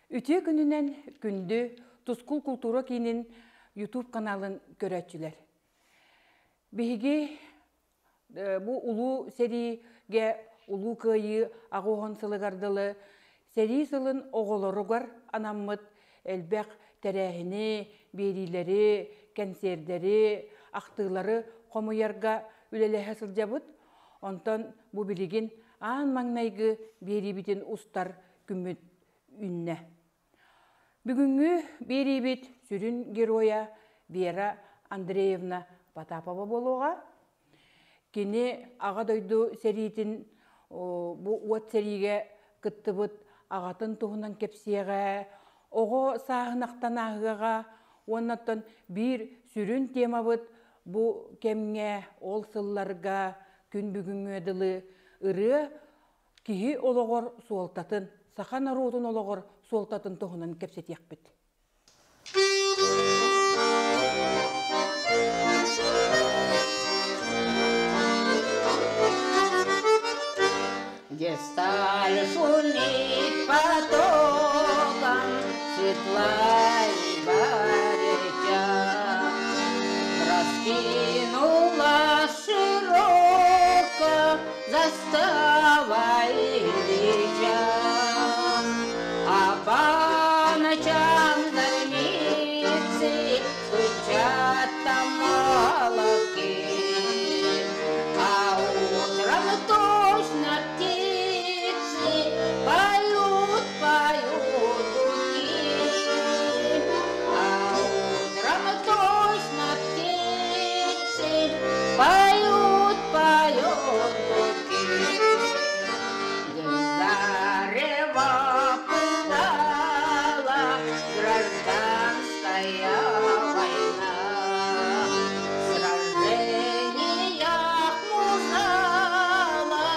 Үтүө күнүнэн күндү Тускул култуура киинин YouTube каналын көрөөччүлэр. Биһиги бу улуу сэриигэ Улуу Кыайыы аҕуһун сылыгар дылы сэрии сылын оҕолоругар анаммыт элбэх тэрээһини, биэриилэри, кэнсиэрдэри, ахтыылары хомуйарга үлэлэһэ сылдьабыт. Онтон бу билигин аан маҥнайгы биэриибитин устар күммүт үүннэ. Бүгүҥҥү биэриибит сүрүн геройа Вера Андреевна Потапова буолуоҕа. Кини Аҕа дойду сэриитин бу уот сэриигэ кыттыбыт аҕатын туһунан кэпсиэҕэ, оҕо сааһын ахтан ааһыаҕа уонна оттон биир сүрүн темабыт бу кэмҥэ, ол сылларга күн бүгүҥҥү дылы ырыа киһи олоҕор суолтатын, саха норуотун олоҕор суолтатын туһунан кэпсэтиэхпит. Где сталь шумит потоком, светла и горяча, Раскинула широко застава Ильича. А по ночам зорницы стучат там молотки, А утром точно птицы поют, поют гудки. А утром точно птицы поют, поют гудки. Зарево пылала гражданская война. В сражениях мужала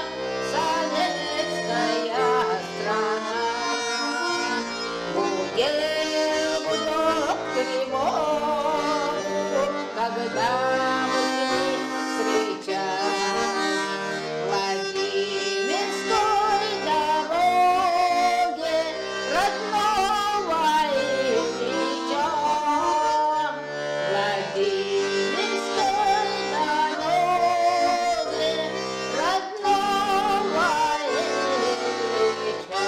советская страна. Гудел гудок тревогу, когда мы встречали Владимирской дороге родного Ильича. Владимирской дороге родного Ильича.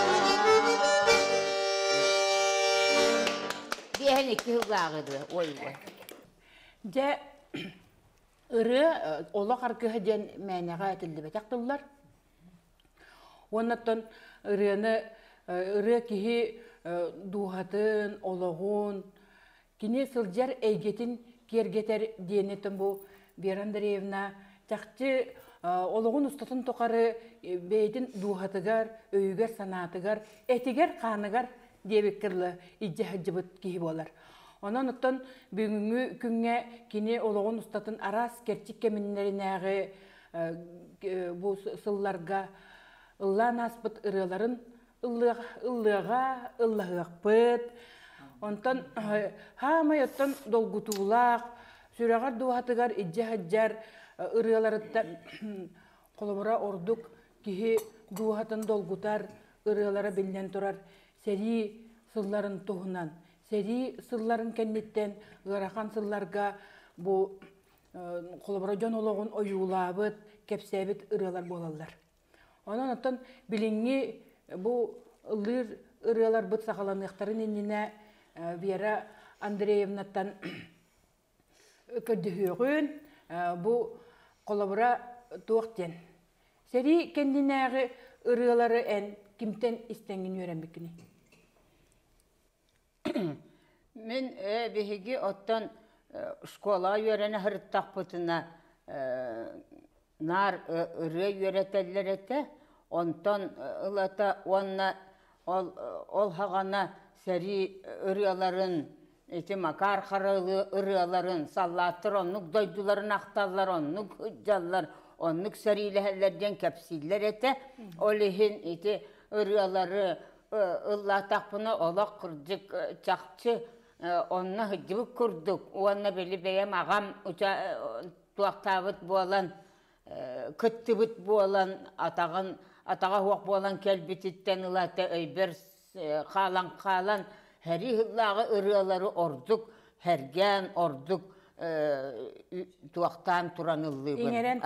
Биэһэн икки сыллааҕы ой ой. Дьэ, ырыа олох аргыһа диэн мээнэҕэ этиллибэтэх тыллар. Уоннаттан ырыаны ырыа киһи дууһатын, олоҕун, кини сылдьар эйгэтин киэргэтэр диэнитин бу Вера Андреевна чахчы олоҕун устатын тухары бэйэтин дууһатыгар, өйүгэр-санаатыгар, этигэр-хааныгар диэбиккэ дылы илдьэ сылдьыбыт киһи буолар. Онон оттон бүгүҥҥү күҥҥэ кини олоҕун устатын араас кэрчик кэминнэринээҕи бу сылларга ыллаан ааспыт ырыаларын ыллыаҕа, ыллаһыахпыт. Онтон хаамай оттон долгутуулаах, сүрэҕэр дууһатыгар илдьэ сылдьар ырыаларыттан холобура ордук киһи дууһатын долгутар ырыалара биллэн турар сэрии сылларын туһунан. Сэрии сылларын кэнниттэн ыарахан сылларга бу холобура дьон олоҕун ойуулаабыт, кэпсээбит ырыалар буолаллар. Онон оттон билиҥҥи бу ыллыыр ырыаларбыт саҕаланыахтарын иннинэ Вера Андреевнаттан көрдөһүөҕүн, бу холобура туох диэн сэрии кэннинээҕи ырыалары эн кимтэн истэҥҥин үөрэммиккиний? Мин биһиги оттон школаҕа үөрэнэ сырыттахпытына наар ырыа үөрэтэллэр этэ. Онтон ылата уонна ол ол саҕана сэрии ырыаларын ити Макар Харалы ырыаларын саллааттар оннук дойдуларын ахталлар, оннук сылдьаллар, оннук сэриилэһэллэр диэн кэпсииллэр этэ. Ол иһин ити ырыалары ыллаатахпына олох кырдьык чахчы онно сылдьыбыт курдук уонна били бэйэм аҕам туохтаабыт буолан кыттыбыт буолан атаҕын атаҕа суох буолан кэлбититтэн ылата өйбөр. Хаалан хаалан сэрии сыллааҕы ырыалары ордук сэргээн, ордук туохтаан туран ыллыыбын. Иҥэрэн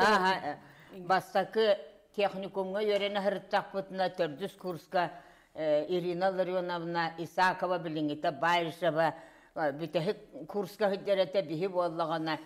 Бастакы техникумҥа үөрэнэ сырыттахпытына төрдүс курска Ирина Ларионовна Исакова билиҥҥитэ Баишева бүтэһик курска сылдьар этэ биһи буоллаҕына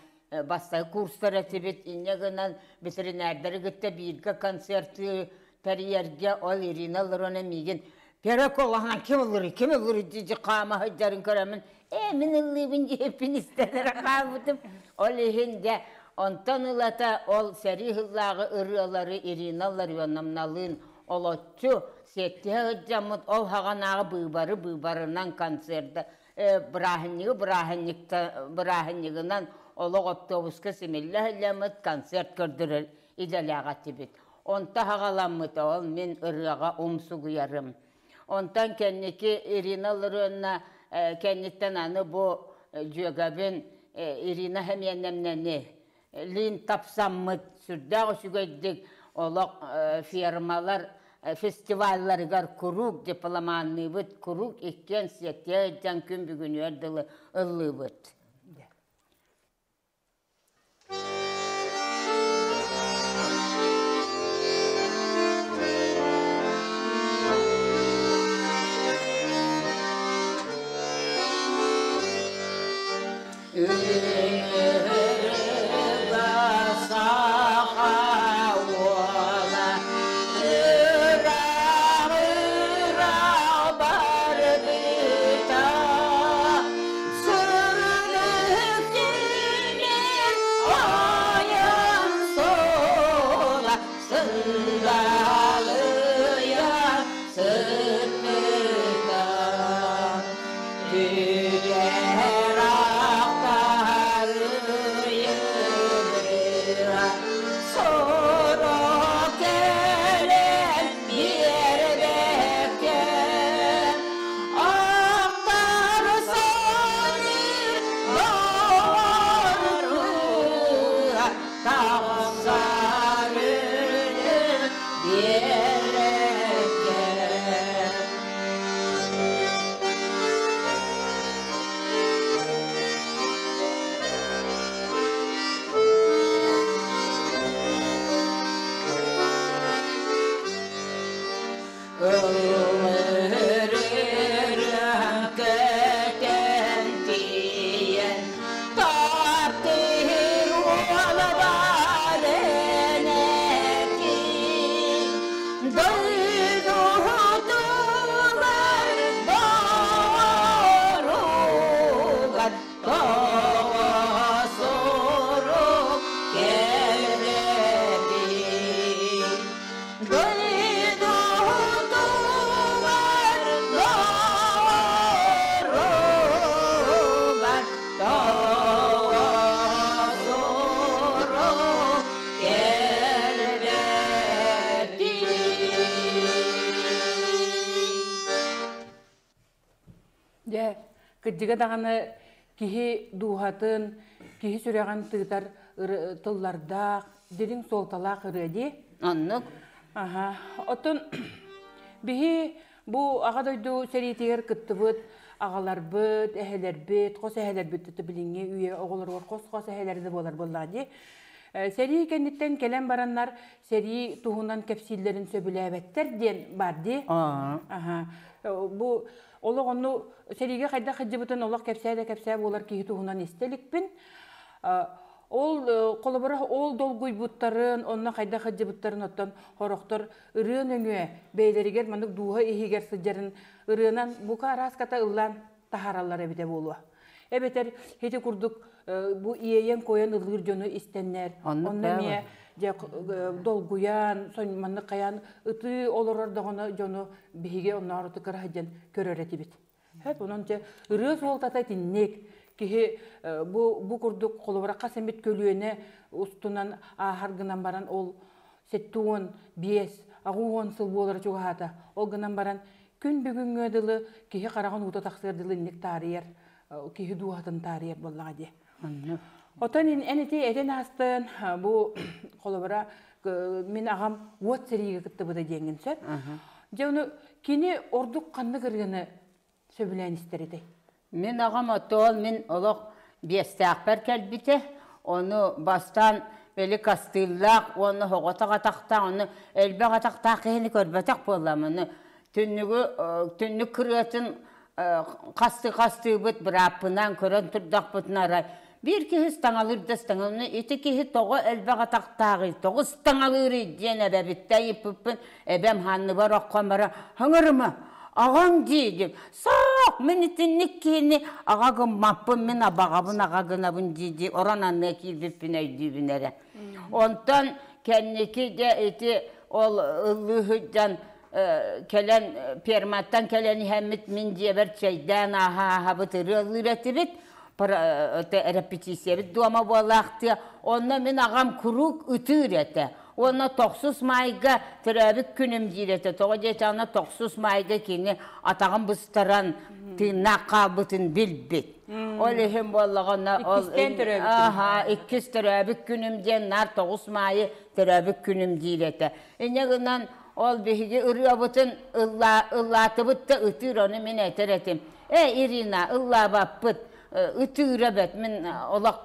бастакы курстар этибит инньэ гынан ветеринардары кытта бииргэ концерты тэрийэргэ ол Ирина Ларионовна миигин Переколаһынан ким ыллырый, ким ыллырый дии хаама сылдьарын көрөммүн, ээ мин ыллыыбын диэппин истэн эрэ хаалбытым. Ол иһин дьэ онтон ылата ол сэрии сыллааҕы ырыалары Ирина Ларионовналыын олоччу сиэттиһэ сылдьаммыт ол саҕанааҕы быыбары быыбарынан концерда бырааһынньыгы бырааһынньыкта бырааһынньыгынан олох автобуска симиллэ сылдьаммыт концерт көрдөрөр идэлээх этибит. Онто саҕаламмыта ол мин ырыаҕа умсугуйарым. Онтон кэнники Ирина Ларионовна кэнниттэн аны бу дьүөгэбин Ирина Хэмиэнэмнэни лиин тапсаммыт сүрдээх үчүгэйдик олох фермалар фестивалларыгар куруук дипломанныыбыт, куруук иккиэн сиэттиэ сылдьан күн бүгүнүгэр дылы ыллыыбыт. Дьэ, кырдьыга даҕаны киһи дууһатын, киһи сүрэҕин тыытар тыллардаах, дириҥ суолталаах ырыа дии. Оннук. Аха. Оттон биһи бу Аҕа дойду сэриитигэр кыттыбыт аҕаларбыт, эһэлэрбит, хос эһэлэрбит билиҥҥи үйэ оҕолоругар хос-хос эһэлэрэ да буолар буоллаҕа дии. Сэрии кэнниттэн кэлэн бараннар сэрии туһунан кэпсииллэрин сөбүлээбэттэр диэн баар дии. Аха. Бу олох онну сэриигэ хайдах сылдьыбытын олох кэпсээ да кэпсээ буолар киһи туһунан истэ иликпин. Ол холобура ол долгуйбуттарын, онно хайдах сылдьыбыттарын оттон хорохтор ырыа нөҥүө бэйэлэригэр маннык дууһа иһигэр сылдьарын ырыанан бука арааската ыллаан таһаараллар эбитэ буолуо. Эбэтэр ити курдук бу иэйэн-куойан ыллыыр дьону истэннэр, онно эмиэ дьэ долгуйан, маннык хайаан ытыы олорор даҕаны дьону биһиги онноорута кыра сылдьан көрөр этибит. Хэт онон дьэ ырыа суолтата итинник киһи бу бу курдук холобура хас эмит көлүөнэ устунан ааһар гынан баран ол 75 80 сыл буолара чугаһаата. Ол гынан баран күн бүгүҥҥү дылы киһи хараҕын уута тахсыар дылы инник таарыйар киһи дууһатын таарыйар буоллаҕа дии. Отон эн ити этин аастын бу холобура мин аҕам уот сэриигэ кыттыбыта диэҥҥин сөп. Дьэ ону кини ордук ханнык ырыаны сөбүлээн истэр этэй? Мин аҕам отоол мин олох биэстээхпэр кэлбитэ. Ону бастаан били кастыыллаах уонна оҕотох атахтаах, ону элбэх атахтаах киһини көрбөтөх буоллам. Ону түннүгү түннүк кырыатын хасты-хастыыбыт бырааппынаан көрөн турдахпытына арай биир киһи ыстаҥалыыр да ыстаҥалыыр ити киһи тоҕо элбэх атахтааҕый тоҕо ыстаҥалыырый диэн эбэбиттэн ыйыппыппын эбэм ханныбар оххон бара хаҥырыма аҕаҥ дии диэн суох мин итинник киһини аҕа гыммаппын мин абаҕабын аҕа гынабын дии дии орон анныга киирбиппин өйдүүбүн эрэ онтон кэнники дьэ ити ол ыллыы сылдьан кэлэн ферматтан кэлэн иһэммит мин дьиэбэр чэйдээн ааһа-ааһабыт ырыалыыр этибит репетициябит дуома буолаахтыа онно мин аҕам куруук ытыыр этэ уонна тохсус маайга төрөөбүт күнүм диир этэ тоҕо диэтэҕинэ тохсус маайга кини атаҕын быстаран тыыннаах хаалбытын билбит ол иһин буоллаҕына ол аха иккис төрөөбүт күнүм диэн наар тоҕус маайы төрөөбүт күнүм диир этэ инньэ гынан ол биһиги ырыабытын ыллаатыбыт да ытыыр ону мин этэр этим э Ирина ыллаабаппыт ытыыра бэт мин олох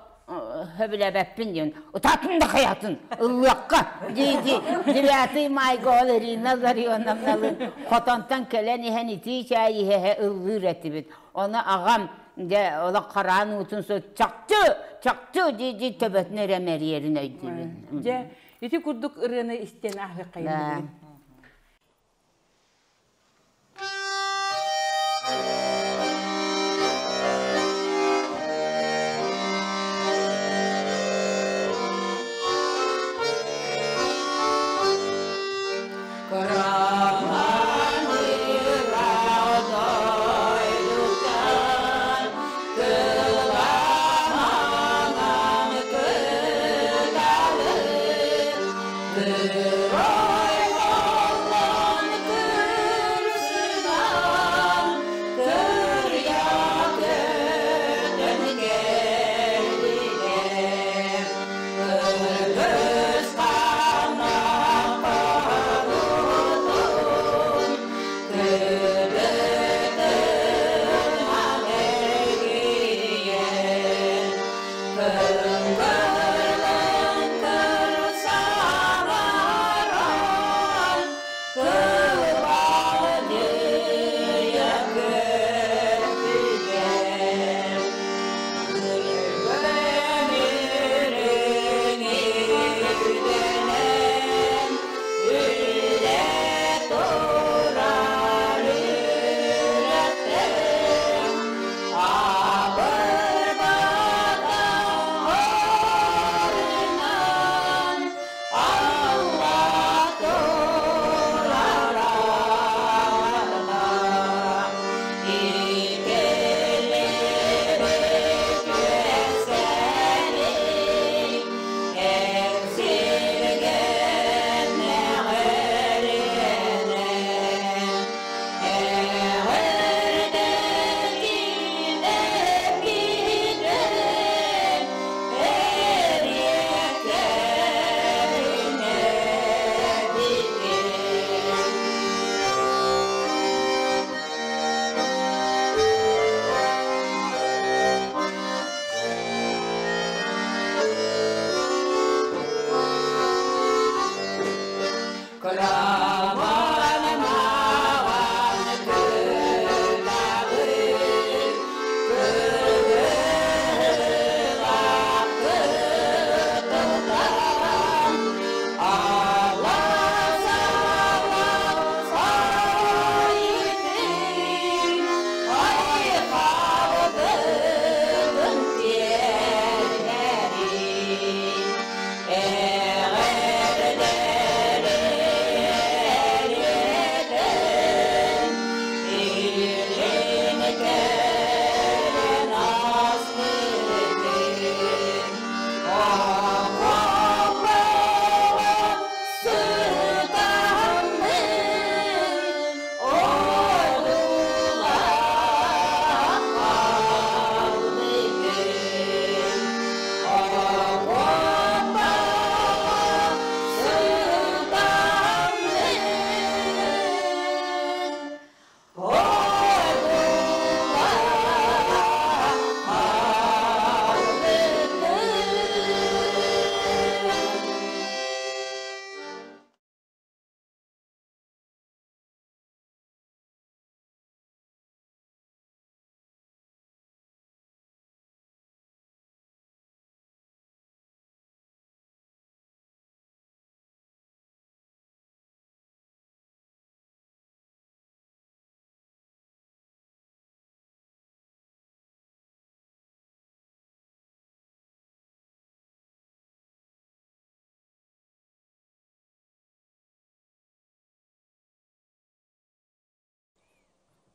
сөбүлээбэппин диэн ытаатын да хайатын ыллыахха дии дии девятый майга ол Ирина Ларионовналыын хотонтон кэлэн иһэн итии чээй иһэ ыллыыр этибит ону аҕам дьэ олох хараан уутун чахчы чахчы дии дии төбөтүн эрэ мэрийэрин өйдүүбүн дьэ ити курдук ырыаны истэн ааһыаххайын Кыламанан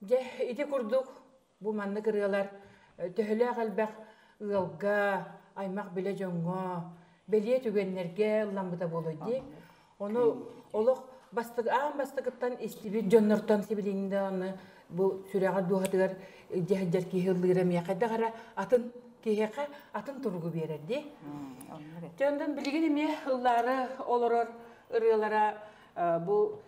Дьэ, ити курдук бу маннык ырыалар төһөлөөх элбэх ыалга, аймах билэ дьоҥҥо, бэлиэ түгэннэргэ ылламмыта буолуо дии. Ону олох бастык аан бастакыттан истибит дьоннортон сибилигин даҕаны бу сүрэҕэр дууһатыгар дьэһдьэр киһи ыллыыра эмиэ хайдах эрэ атын киһиэхэ атын туругу биэрэр дии. Дьэ, билигин эмиэ ыллаары олорор ырыалара бу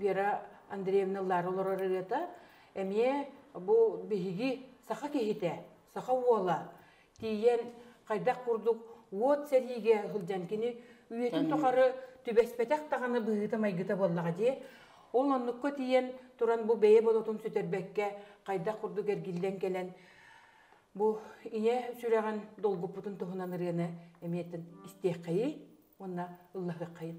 Вера Андреевна ыллаары олорор ырыата эмиэ бу биһиги саха киһитэ, саха уола тиийэн хайдах курдук уот сэриигэ сылдьан кини үйэтин тухары түбэспэтэх даҕаны быһыыта-майгыта буоллаҕа дии. Ол оннукка тиийэн туран бу бэйэ болотун сүтэрбэккэ хайдах курдук эргиллэн кэлэн бу ийэ сүрэҕин долгуппутун туһунан ырыаны эмиэтин истиэххэйий уонна ыллаһыаххайын.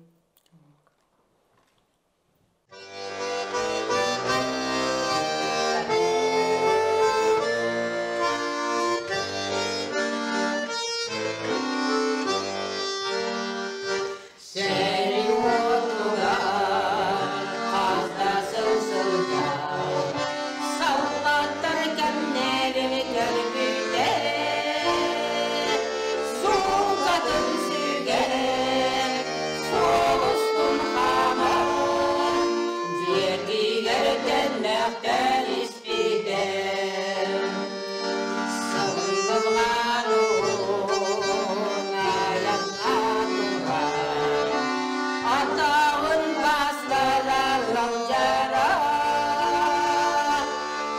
Сэрии уотугар хас да сыл сылдьан, саллааттар кэмнэрин көрбүтэ, суукатын сүгэн, суол устун хааман, дьиэтигэр төннөхтөн испитэ. Сылгылар Атаҕын бастара сылдьара,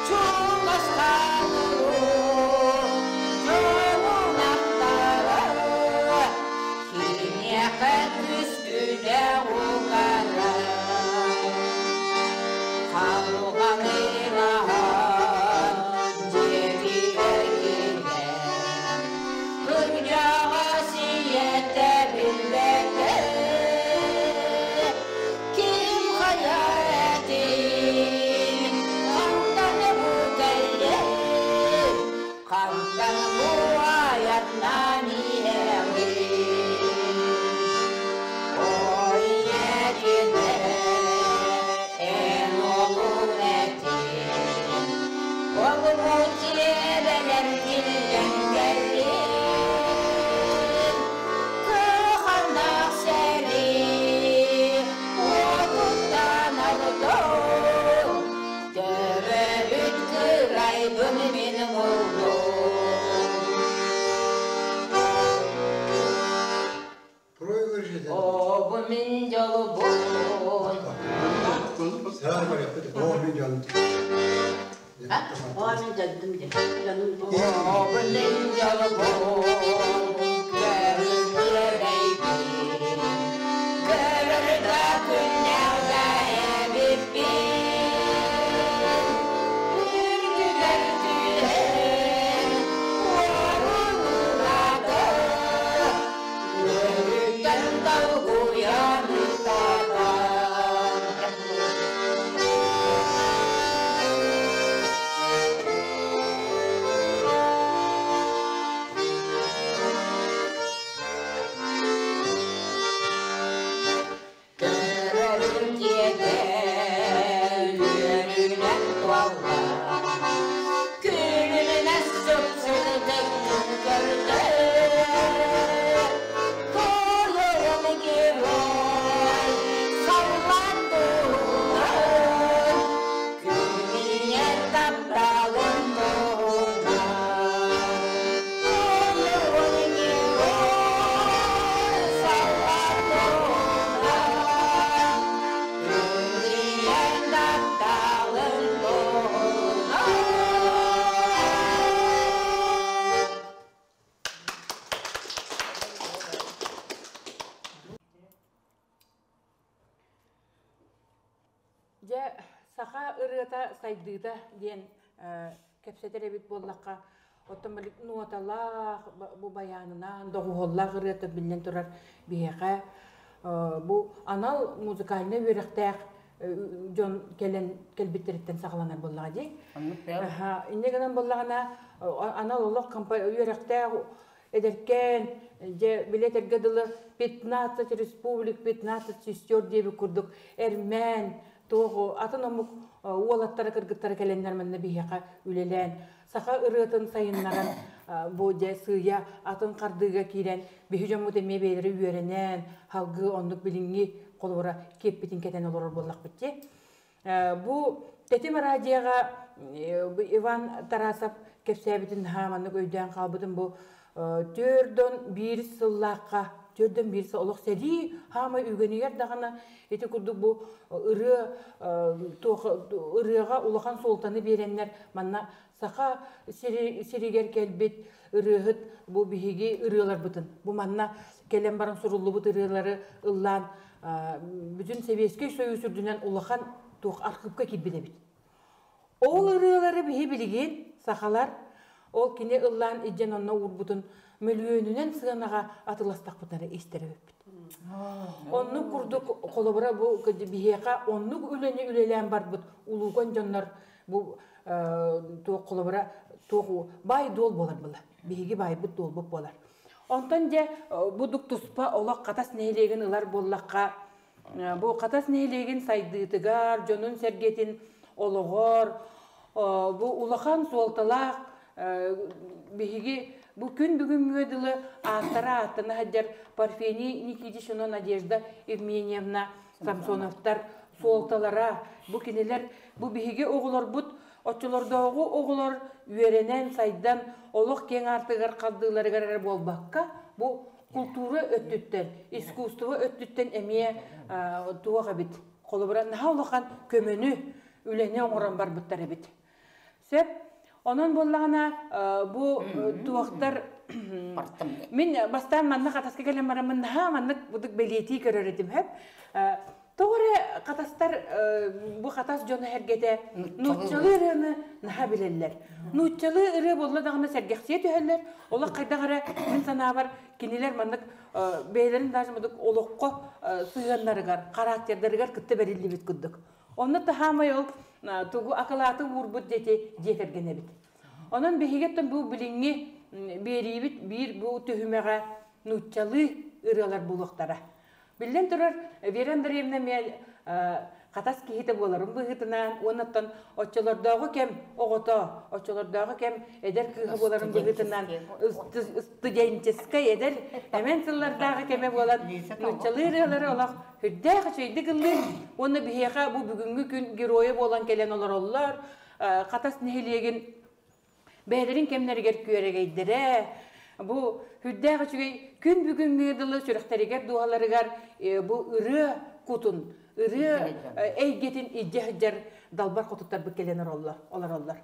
чугас хаалыру дьонун ахтара, киниэхэ түспүтэ угара. Халҕаныраһан дьиэтигэр киирэн, кырдьаҕас ийэтэ билбэтэ, ким хайа этин, хантан бу кэллин, хантан бу айаннаан иһэҕин? Ой, ийэтинэ, эн олуҥ этин, олбу тиэбэлэр киллэн кэллин, кыханнаах сэрии уотуттан ордон, төрөөбүт кырайбын мин буллум. О, бу мин дьолбун. О, бу мин дьолбун, көрүҥ көрөр да күннээх да эбиппин. Үрдүгэр түһэн уоруулаата, үөрүүттэн долгуйан ытаатан. Көрөрүм дьиэтэ үөрүүнэн туолла, күлүмүнэ сып-сырдык көрдө. Туйугум герой саллаат туһунан, күн тапталын туһунан. Туйугум герой саллаат туһунан, күн тапталын туһунан. Дьэ, саха ырыата сайдыыта диэн кэпсэтэр эбит буоллахха, оттон нуоталаах, бу байаанынан, доҕуһуоллаах ырыата биллэн турар биһиэхэ бу анал музыкальнай үөрэхтээх дьон кэлэн кэлбиттэриттэн саҕаланар буоллаҕа дии. Инньэ гынан буоллаҕына, анал олох үөрэхтээх эдэркээн, дьэ, билэтэргэ дылы 15 республик, 15 сестер диэбит курдук эрмээн, Туох атын омук уолаттара кыргыттара кэлэннэр манна биһиэхэ үлэлээн саха ырыатын сайыннаран бу дьэ сыыйа атын хардыыга киирэн биһи дьоммут эмиэ бэйэлэрэ үөрэнэн халгыы оннук билиҥҥи холобура киэппитин кэтэн олорор буоллахпыт дии. Бу Тэтим радиоҕа Иван Тарасов кэпсээбитин наһаа маннык өйдөөн хаалбытым бу 41 сыллаахха 41 сыл олох сэрии хаамай үгэнигэр даҕаны ити курдук бу ырыа туох ырыаҕа улахан суолтаны биэрэннэр манна саха сиригэр кэлбит ырыаһыт бу биһиги ырыаларбытын бу манна кэлэн баран суруллубут ырыалары ыллаан бүтүн Сэбиэскэй Союз үрдүнэн улахан туох архыыпка киирбит эбит. Ол ырыалары биһи билигин сахалар ол кини ыллаан илдьэн онно уурбутун мөлүйүөнүнэн сыанаҕа атыластахпытына истэр эбиппит. Оннук курдук холобура бу биһиэхэ оннук үлэни үлэлээн барбыт улуукан дьоннор бу туох холобура туох баай дуол буолар была. Биһиги баайбыт дуолбут буолар. Онтон дьэ бу туспа олох Хатас нэһилиэгин ылар буоллахха бу Хатас нэһилиэгин сайдыытыгар, дьонун-сэргэтин олоҕор бу улахан суолталаах биһиги бу күн бүгүҥҥү дылы ааттара ааттана сылдьар Парфений Никитич уонна Надежда Евменьевна Самсоновтар суолталара бу кинилэр бу биһиги оҕолорбут оччолордооҕу оҕолор үөрэнэн сайдан олох киэҥ аартыгар хардыыларыгар эрэ буолбакка бу култуура өттүттэн искусство өттүттэн эмиэ туох эбит холобура наһаа улахан көмөнү үлэни оҥорон барбыттар эбит сөп онон буоллаҕына бу туохтар мин бастаан манна хатаска кэлэн бараммын наһаа маннык будук бэлиэтии көрөр этим хөп Тоҕо эрэ хатастар бу хатас дьоно эргэтэ нууччалыы ырыаны наһаа билэллэр. Нууччалыы ырыа буолла даҕаны сэргэхсийэ түһэллэр. Олох хайдах эрэ мин санаабар кинилэр маннык бэйэлэрин даже мудук олоххо сыһыаннарыгар, характердарыгар кытта бэриллибит курдук. Онно таһаамай ол тугу акылааты уурбут дети дьиэ кэргэн эбит. Онон биһиги бу билиҥҥи биэриибит биир бу түһүмэҕэ нууччалыы ырыалар буолуохтара. Биллэн турар, Вера Андреевна эмиэ хатас киһитэ буоларын быһыытынан, уоннаттан оччолордооҕу кэм оҕото, оччолордооҕу кэм эдэр кыыһа буоларын быһыытынан студенческай эдэр эмэн сыллардааҕы кэмэ буолан нууччалыы ырыалары олох үрдээх үчүгэйдик ыллыыр уонна биһиэхэ бу бүгүҥҥү күн геройа буолан кэлэн олороллор. Хатас нэһилиэгин бэйэлэрин кэмнэригэр күөрэгэйдэрэ, бу үрдээх үчүгэй күн бүгүҥҥү дылы сүрэхтэригэр дууһаларыгар бу ырыа кутун, ырыа эйгэтин илдьэ сылдьар далбар хотуттарбыт кэлэн олороллор.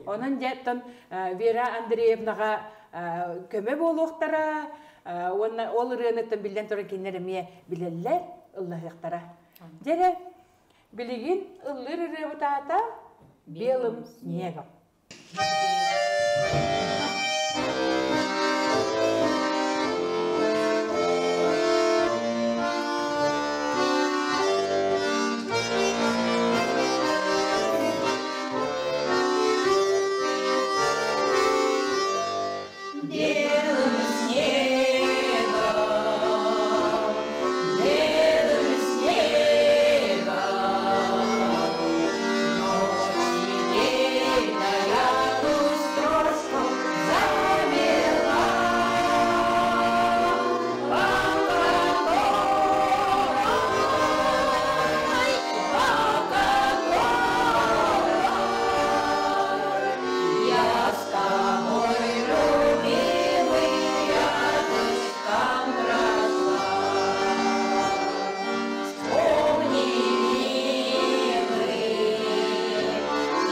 Онон дьэттэн Вера Андреевнаҕа көмө буолуохтара уонна ол ырыаныттан биллэн туран кинилэр эмиэ билэллэр, ыллаһыахтара. Дьэрэ, билигин ыллыыр ырыабыт аата «Белым снегом». Белым снегом, белым снегом, ночь метельная ту строчку замела, по которой, по которой я с тобой, любимый, рядышком прошла. Вспомни, милый,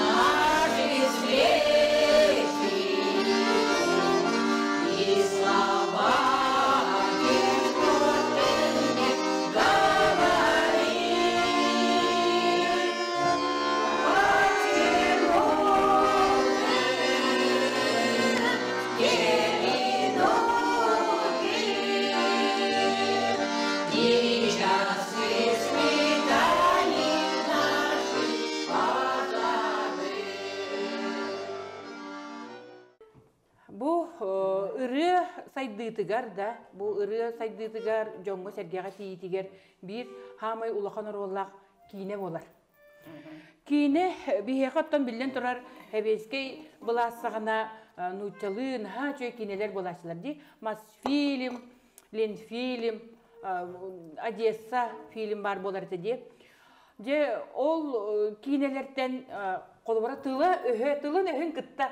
наши встречи и слова те, что ты мне говорил. Почему ты в те минуты и часы свиданий наших позабыл? Бу ырыа сайдыытыгар да, бу ырыа сайдыытыгар дьоҥҥо сэргэҕэ тиийиитигэр биир хаамай улахан оруоллаах киинэ буолар. Киинэ биһиэхэ оттон биллэн турар сэбиэскэй былаас саҕана нууччалыы наһаа үчүгэй киинэлэр буолааччылар дии. Мосфильм, Ленфильм, Одесса фильм баар буолар этэ дии. Дьэ ол киинэлэртэн холобура тыла өһө тылын өһүн кытта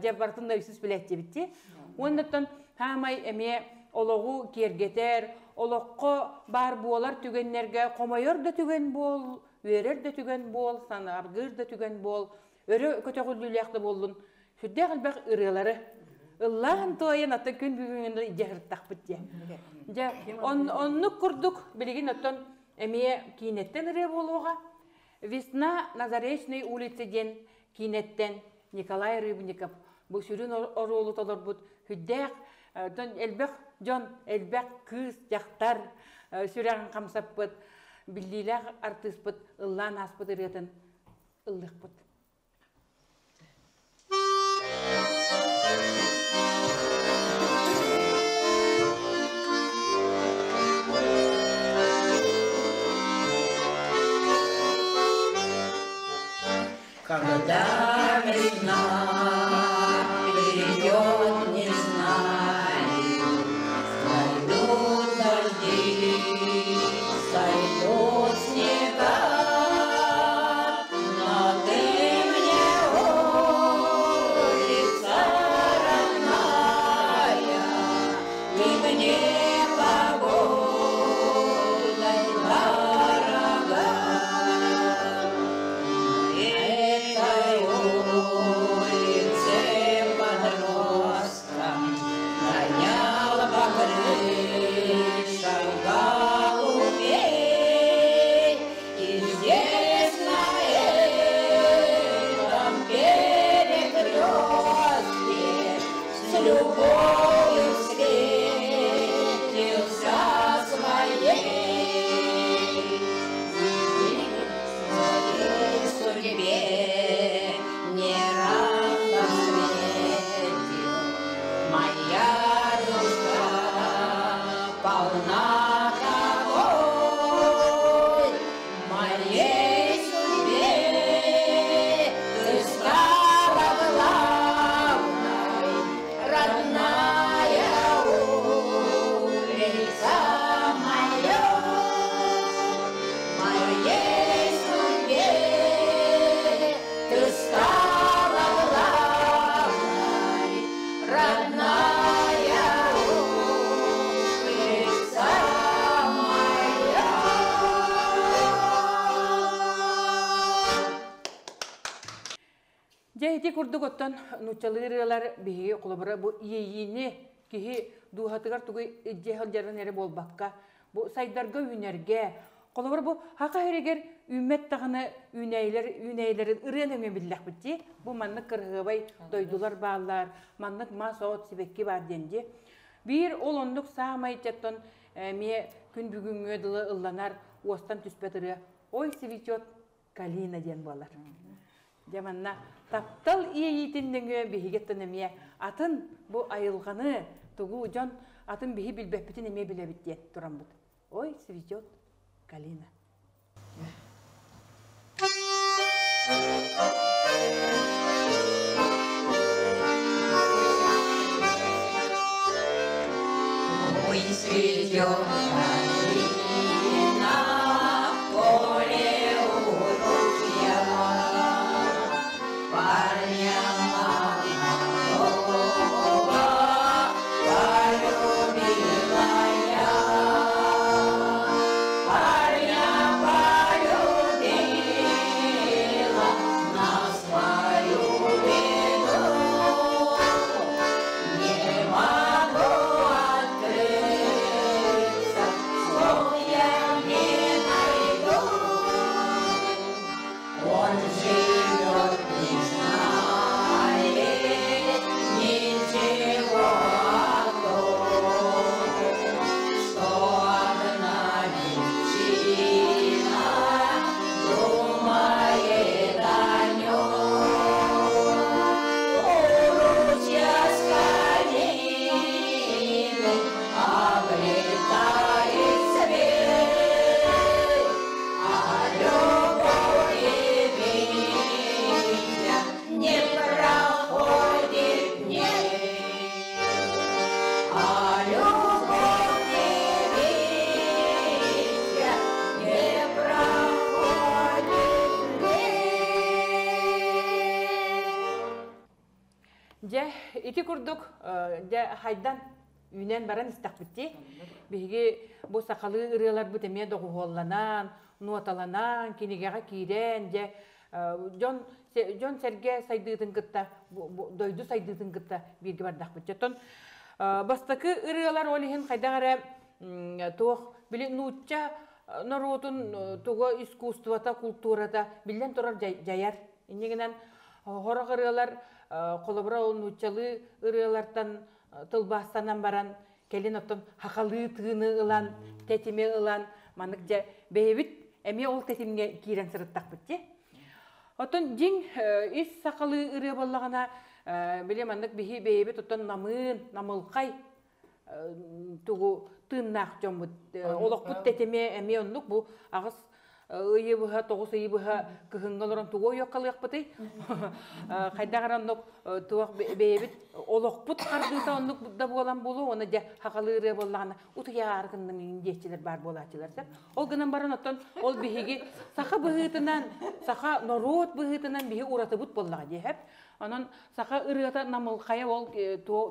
дьэ барытын да үсүс билээччибит дии. Уоннаттан хаамай эмиэ олоҕу киэргэтэр, олоххо баар буолар түгэннэргэ хомойор да түгэн буол, үөрэр да түгэн буол, санааргыыр да түгэн буол, өрө көтөҕүллүүлээх да буоллун, сүрдээх элбэх ырыалары ыллаан туойан атын күн бүгүҥҥүн илдьэ сырыттахпыт диye. Дьэ, оннук курдук билигин оттон эмиэ киинэттэн ырыа буолуоҕа. «Весна на Заречной улице» диэн киинэттэн Николай Рыбников бу сүрүн оруолу толорбут сүрдээх элбэх дьон, элбэх кыыс, дьахтар сүрэҕин хамсаппыт биллиилээх артыыспыт ыллаан ааспыт ырыатын ыллыахпыт. Когда весна придет, не знаю, сойдут дожди, сойдут снега, но ты мне улица родная, и мне погода дорога. Этой улице подростком гонял по крышам голубей. И здесь, на этом перекрестке, с любовью встретился своей. Своей судьбе не раз встретил. Моя душа полна тобой, моей судьбе ты стала главной, родная улица моя. Моей судьбе ты стала главной, родная улица моя. Дьэ ити курдук оттон нууччалыы ырыалар биһиги холобура бу иэйиини киһи дууһатыгар тугу илдьэ сылдьарын эрэ буолбакка, бу сайдарга үүнэргэ, холобура бу хака сиригэр үүммэт даҕаны үүнээйилэр үүнээйилэрин ырыа нөҥүө биллэхпит дии. Бу маннык кырыһыабай дойдулар бааллар, маннык мас от сибэкки баар диэн дии. Биир ол оннук саамай оттон эмиэ күн бүгүҥҥү дылы ылланар уостан түспэт ырыа «Ой, цветет калина» диэн буолар. Дьэ манна таптал иэйиитин нөҥүө биһиги эмиэ атын бу айылҕаны тугу дьон атын биһи билбэппитин эмиэ билэбит диэн тураммыт. Ой, цветет калина. Ой, цветет калина в поле у ручья. Парня молодого полюбила я. Парня полюбила на свою беду. Не могу открыться Дьэ, ити курдук, дьэ, хайдан үүнэн баран истэхпит дии. Биһиги бу сахалыы ырыаларбыт эмиэ доҕуһуолланан, нуоталанан, кинигэҕэ киирэн, дьэ, дьон дьон-сэргэ сайдыытын кытта, дойду сайдыытын кытта бииргэ бардахпыт. Оттон бастакы ырыалар ол иһин хайдах эрэ туох били нуучча норуотун туга искусствота, култуурата биллэн турар дьайар. Инньэ гынан Хорох ырыалар, холобура ол нууччалыы ырыалартан тылбаастанан баран, кэлин оттон хахалыы тыыны ылан, тэтими ылан, маннык дьэ бэйэбит эмиэ ол тэтимҥэ киирэн сырыттахпыт дии. Оттон дьиҥ ис сахалыы ырыа буоллаҕына, били маннык биһи бэйэбит оттон намыын, намылхай тугу тыыннаах дьоммут олохпут тэтимэ эмиэ оннук бу аҕыс ыйы быһа тоҕус ыйы быһа кыһыҥҥа олорон тугу ойуоккалыахпытый хайдах эрэ оннук туох бэйэбит олохпут хардыыта оннук да буолан буолуо уонна дьэ хахалыы ырыа буоллаҕына утуйаары гынным диэччилэр баар буолааччылар сөп ол гынан баран оттон ол биһиги саха быһыытынан саха норуот быһыытынан биһи уратыбыт буоллаҕа диэһэп Онон саха ырыата намылхайа ол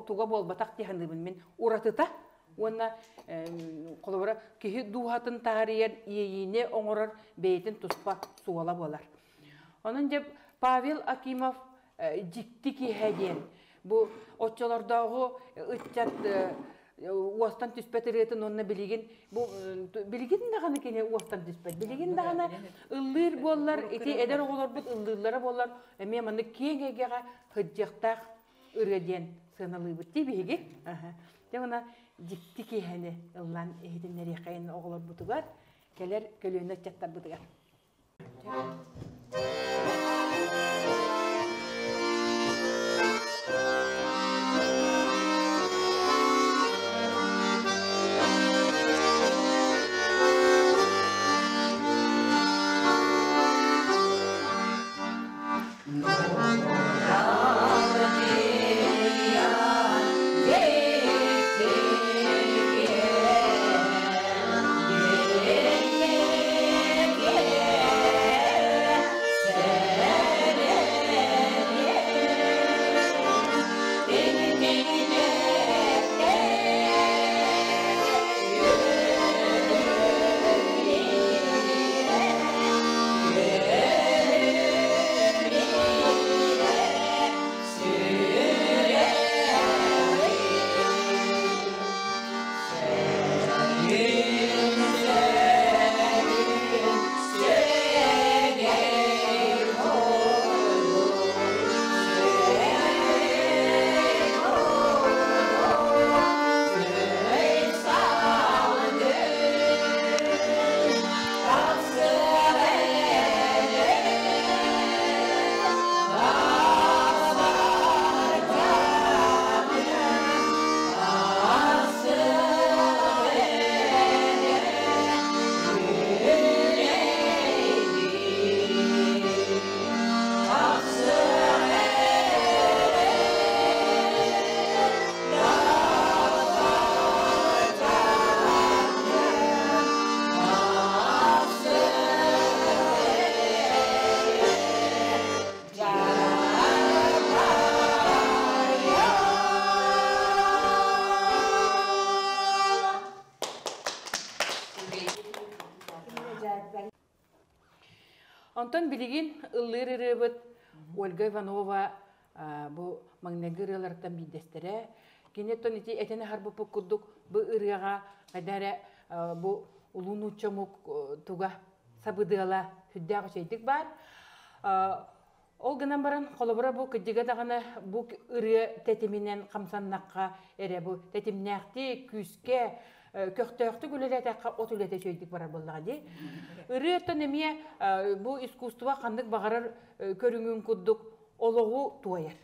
туга буолбатах дии саныыбын мин. Уратыта уонна холобура киһи дууһатын таарыйар иэйиини оҥорор бэйэтин туспа суола буолар. Онон дьэ Павел Акимов дьикти киэһэ диэн бу оччолордооҕу ыччат уостан түспэт ырыатын уонна билигин бу билигин даҕаны кини уостан түспэт билигин даҕаны ыллыыр буоллар ити эдэр оҕолорбут ыллыыллара буоллар эмиэ маннык киэҥ эйгэҕэ сылдьыахтаах ырыа диэн сыаналыыбыт дии биһиги дьэ уонна дьикти киэһэни ыллаан иһитиннэриэххэйин оҕолорбутугар кэлэр көлүөнэ ыччаттарбытыгар. Онтон билигин ыллыыр ырыабыт Ольга Иванова бу маҥнайгы ырыаларыттан биирдэстэрэ. Кини оттон ити этэн аһарбыппыт курдук бу ырыаҕа хайда эрэ бу улуу нуучча омук туга сабыдыала сүрдээх үчүгэйдик баар. Ол гынан баран, холобура бу кырдьыга даҕаны бу ырыа тэтиминэн хамсаннахха эрэ бу тэтимнээхтик, күүскэ, көхтөөхтүк үлэлээтэххэ от үлэтэ үчүгэйдик барар буоллаҕа дии. Ырыаттан эмиэ бу искусство ханнык баҕарар көрүҥүн курдук олоҕу туойар.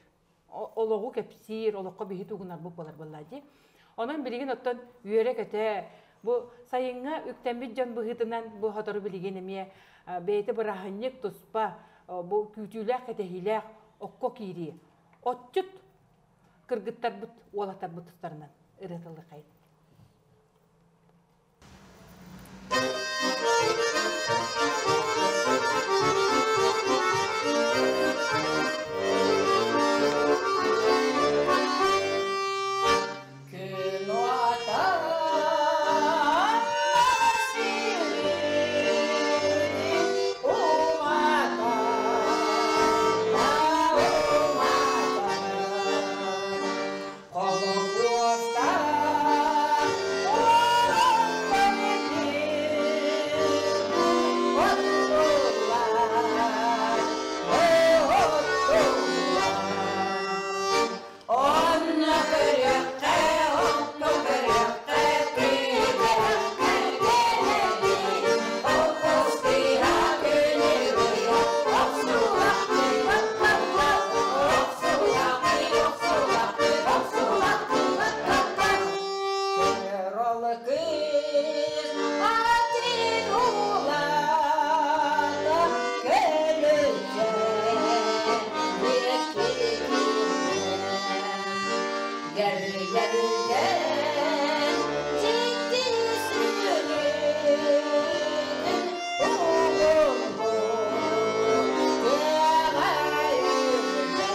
Олоҕу кэпсиир, олоххо биһи тугунарбыт буолар буоллаҕа дии. Онон билигин оттон үөрэ-көтө бу сайыҥҥа үктэммит дьон быһыытынан бу сотору билигин эмиэ бэйэтэ бырааһынньык туспа бу күүтүүлээх-кэтэһиилээх окко киирии. Отчут кыргыттарбыт, уолаттарбыт тустарынан ырыатыллыхайын. Дьэргэн дьикти сүрүн угулбут тыаҕа үрдэ.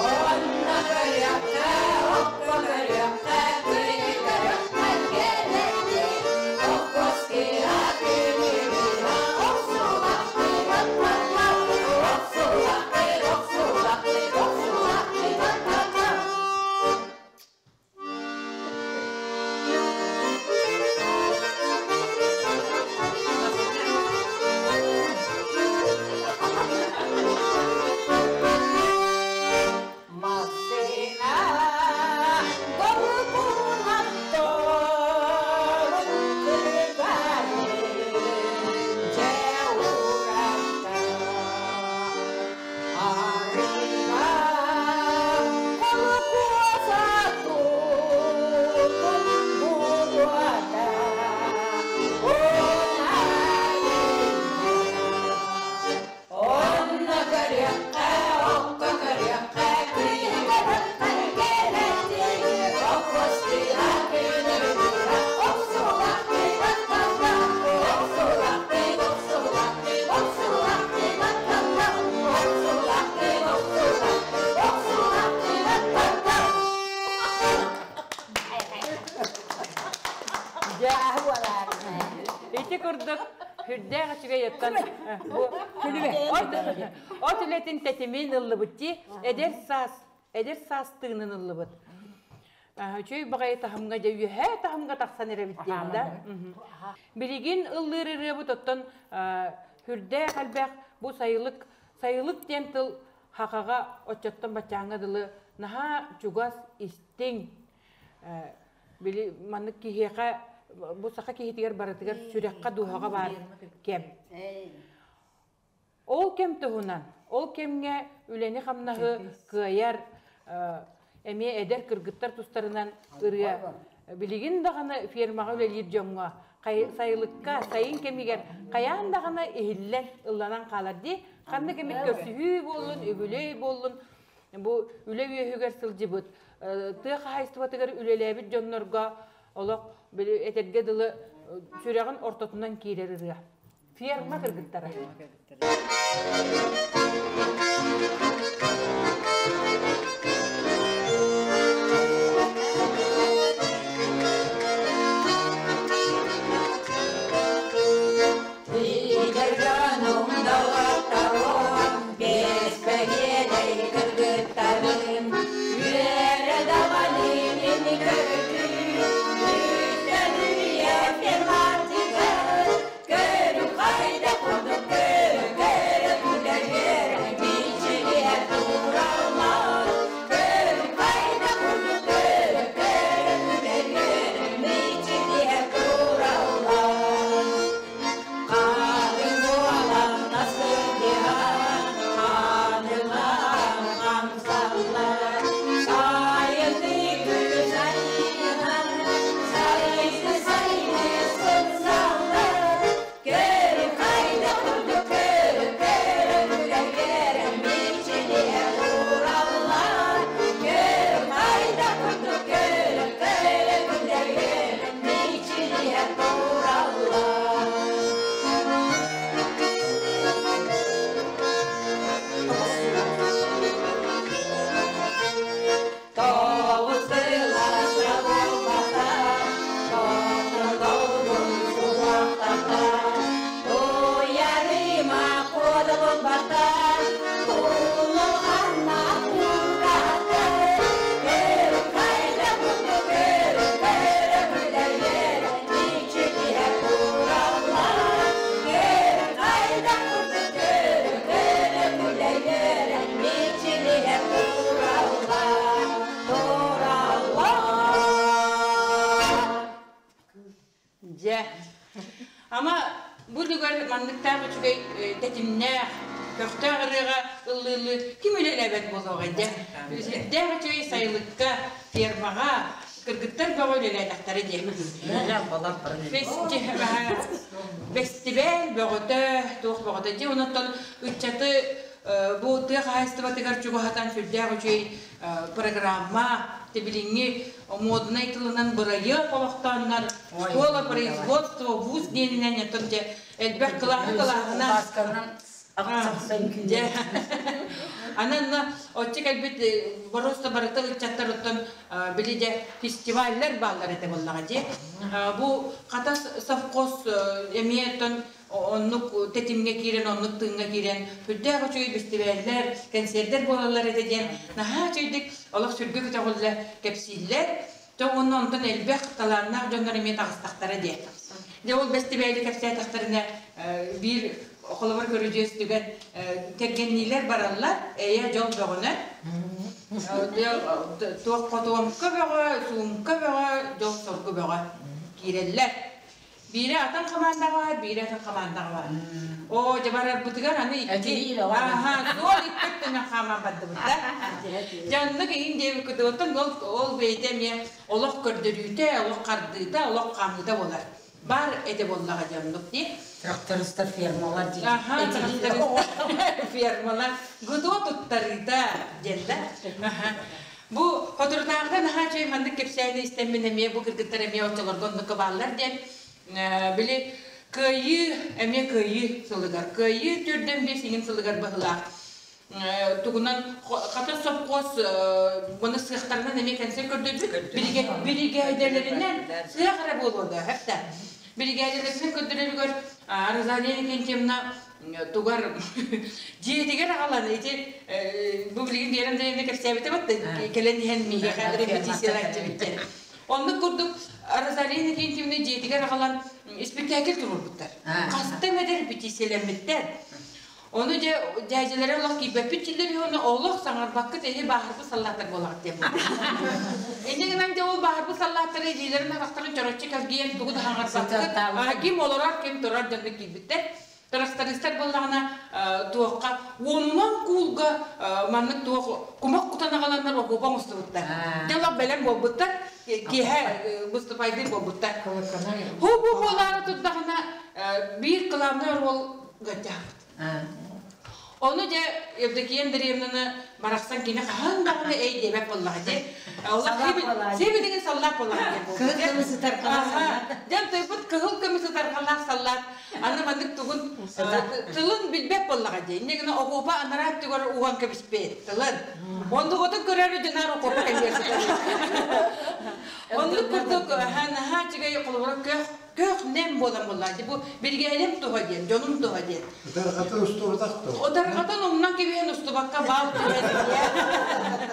Онно көрүөххэ, окко көрүөххэ, күнү көрүөххэ кэлэни, Оккоскиа күнү быһа охсулахтыы бат-бат-бат, охсулахтыы, охсулахтыы, охсулахтыы бат-бат-бат. Массыына долгунан торун кыргары дьэ уратта арыыга холкуоса туутун буруота Онно көрүөххэ, окко көрүөххэ, күнү көрүөххэ кэлэти, Оккостыыра күнү быра, охсулахтыы батталла, охсулахтыы, охсулахтыы, охсулахтыы батталла, охсулахтыы, охсулахтыы, охсулахтыы батталла. Дьэ, ити курдук сүрдээх үчүгэй оттон бу от үлэтин тэтимин ыллыбыт дии эдэр саас эдэр саас тыынын ыллыбыт үчүгэй баҕайы таһымҥа дьэ үөһээ таһымҥа тахсан эрэбит диэн да билигин ыллыыр ырыабыт оттон сүрдээх элбэх бу сайылык сайылык диэн тыл хахаҕа оччоттон баччааҥҥа дылы наһаа чугас истиҥ били маннык киһиэхэ бу саха киһитигэр барытыгар сүрэххэ дууһаҕа баар кэм. Ол кэм туһунан, ол кэмҥэ үлэни-хамнаһы кыайар эмиэ эдэр кыргыттар тустарынан ырыа билигин даҕаны фермаҕа үлэлиир дьоҥҥо сайылыкка сайын кэмигэр хайаан даҕаны иһиллэн ылланан хаалар дии ханнык эмит көрсүһүү буоллун үбүлүөй буоллун бу үлэ үөһүгэр сылдьыбыт тыа хаһаайыстыбатыгар үлэлээбит дьоннорго олох били этэргэ дылы сүрэҕин ортотунан киирэр ырыа. Ферма кыргыттара. Билэр дьонум доҕотторум, бэспэһиэлэй кыргыттарым, үөрэ даҕаны мин көрдүм, үстэн-үйэ ферматыгар, көрү хайда курдук көрү көрө күлэр мичилиһэ тураллар, көрү хайда курдук көрү көрө күлэр мичилиһэ тураллар. Хатын буолан сылдьыһан, ханыылаан хамсаллар, сайынны күн сайынан, сайыны сайыны сынсаллар, көрү хайда курдук көрү көрө күлэр мичилиһэ тураллар, көрү хайда курдук көрү көрө күлэр мичилиһэ тураллар. Тоҕус сылаас буолбата, тохтолорун суохтата, туйарыма куода буолбата, тулуһанна куурата, көрү хайда курдук көрү көрө күлэр мичилиһэ тураллар, көрү хайда курдук көрү көрө күлэр мичилиһэ тураллар, тураллар. Дьэ, ама бу үлүгэр манныктаах үчүгэй тэтимнээх, көхтөөх ырыаҕа ыллыылыы ким үлэлээбэт буолуоҕай дьэ. Сүрдээх үчүгэй сайылыкка, фермаҕа кыргыттар бөҕө үлэлээтэхтэрэ диэ. Бэстибээл бөҕөтө, туох бөҕөтө дьэ онон ыччаты Бу тыа хаһаайыстыбатыгар чугаһатан сүрдээх үчүгэй программа, билиҥҥи муодунай тылынан бырайыак олохтооннор школа производства вуз диэнинэн оттон дьэ элбэх кылааһы кылааһынан дьэ ананна оччо кэлбит боруоста барыта ыччаттар оттон били дьэ фестиваллар бааллар этэ буоллаҕа дии. Бу Хатас совхоз эмиэ оттон оннук тэтимҥэ киирэн, оннук тыыҥҥа киирэн, сүрдээх үчүгэй бэстибээллэр, кэнсиэрдэр буолаллар этэ диэн наһаа үчүгэйдик олох сүргэ көтөҕүллэ кэпсииллэр. Дьэ уонна онтон элбэх талааннаах дьоннор эмиэ таҕыстахтара диэ. Дьэ ол бэстибээли кэпсээтэхтэринэ биир холобур көрүдьүөс түгэн кэргэнниилэр бараллар, эйэ дьол бөҕөнөн. Туох хотуомка бөҕө, суумка бөҕө, дьол-соргу бөҕө киирэллэр. Биирэ атын хамаандаҕа баар, биирэ атын хамаандаҕа баар. Оо, дьэ барарбытыгар аны икки, аха, суол икки өттүнэн хааман бардыбыт да. Дьэ оннук иһин диэбиккит, оттон ол, ол бэйэтэ эмиэ олох көрдөрүүтэ, олох хардыыта, олох хаамыыта буолар. Бар этэ буоллаҕа дьэ оннук дии. Трактористар фермалар дии. Аха, трактористар фермалар гудо туттарыыта диэн да. Аха. Бу соторутааҕыта наһаа үчүгэй маннык кэпсээни истэммин эмиэ бу кыргыттар эмиэ оччолорго оннукка бааллар диэн били кыайыы эмиэ кыайыы сылыгар кыайыы төрдөн биэс иҥин сылыгар быһылаах тугунан хата сопхуос маны сыахтарынан эмиэ кэнсиэр көрдөрбүт биригээдэлэринэн сыах эрэ буолуо да хэптэ биригээдэлэринэн көрдөрөрүгэр Розалия Викентьевна тугар дьиэтигэр аҕалан ити бу билигин Вера Андреевна кэпсээбитэ батта кэлэн иһэн миэхэ репетициялааччыбыттар. Оннук курдук Розалия Иннокентьевна дьиэтигэр аҕалан испэктээкил туруорбуттар. Хаста эмэ репетициялэммиттэр. Ону дьэ дьээдьэлэрэ олох киирбэппит дьиллэр үһү, ону олох саҥарбаккыт эһи бааһырбыт саллааттар буолаҕыт диэн Инньэ гынан дьэ ол бааһырбыт саллааттары илиилэрин атахтарын чороччу кэлгийэн тугу да саҥарбаккыт ким олорор, ким турар дьоннук киирбиттэр. Тырахтарыыстар буоллаҕына туохха уонунан куулга маннык туох кумах кутан аҕаланнар окуопа оҥостубуттар. Дьэ олох бэлэм буолбуттар, киэһэ выступайдыыр буолбуттар. Ху-бу буолаары турдаҕына биир кылаабынай оруол гаттаабыт. Ону дьэ Евдокия Андреевнаны барахсан кини хаһан даҕаны эй диэбэт буоллаҕа дии. Сибилигин саллаат буоллаҕа диэн Кыһыл көмүс ытарҕалаах саллаат. Дьэн тойбут кыһыл көмүс ытарҕалаах саллаат аны маннык тугун тылын билбэт буоллаҕа дии. Инньэ гына окуопа анараа өттүгэр уган кэбиспит тылын. Оннугутун көрөр дьонаар окуопа кэлиэр сытар. Оннук курдук наһаа үчүгэй холобура көх көх нэм буолан буоллаа бу биригээдэм туһа диэн, дьонум туһа диэн. Ытарҕатын устубатах дуо? Ытарҕатын умнан кэбиһэн устубакка баал түһэн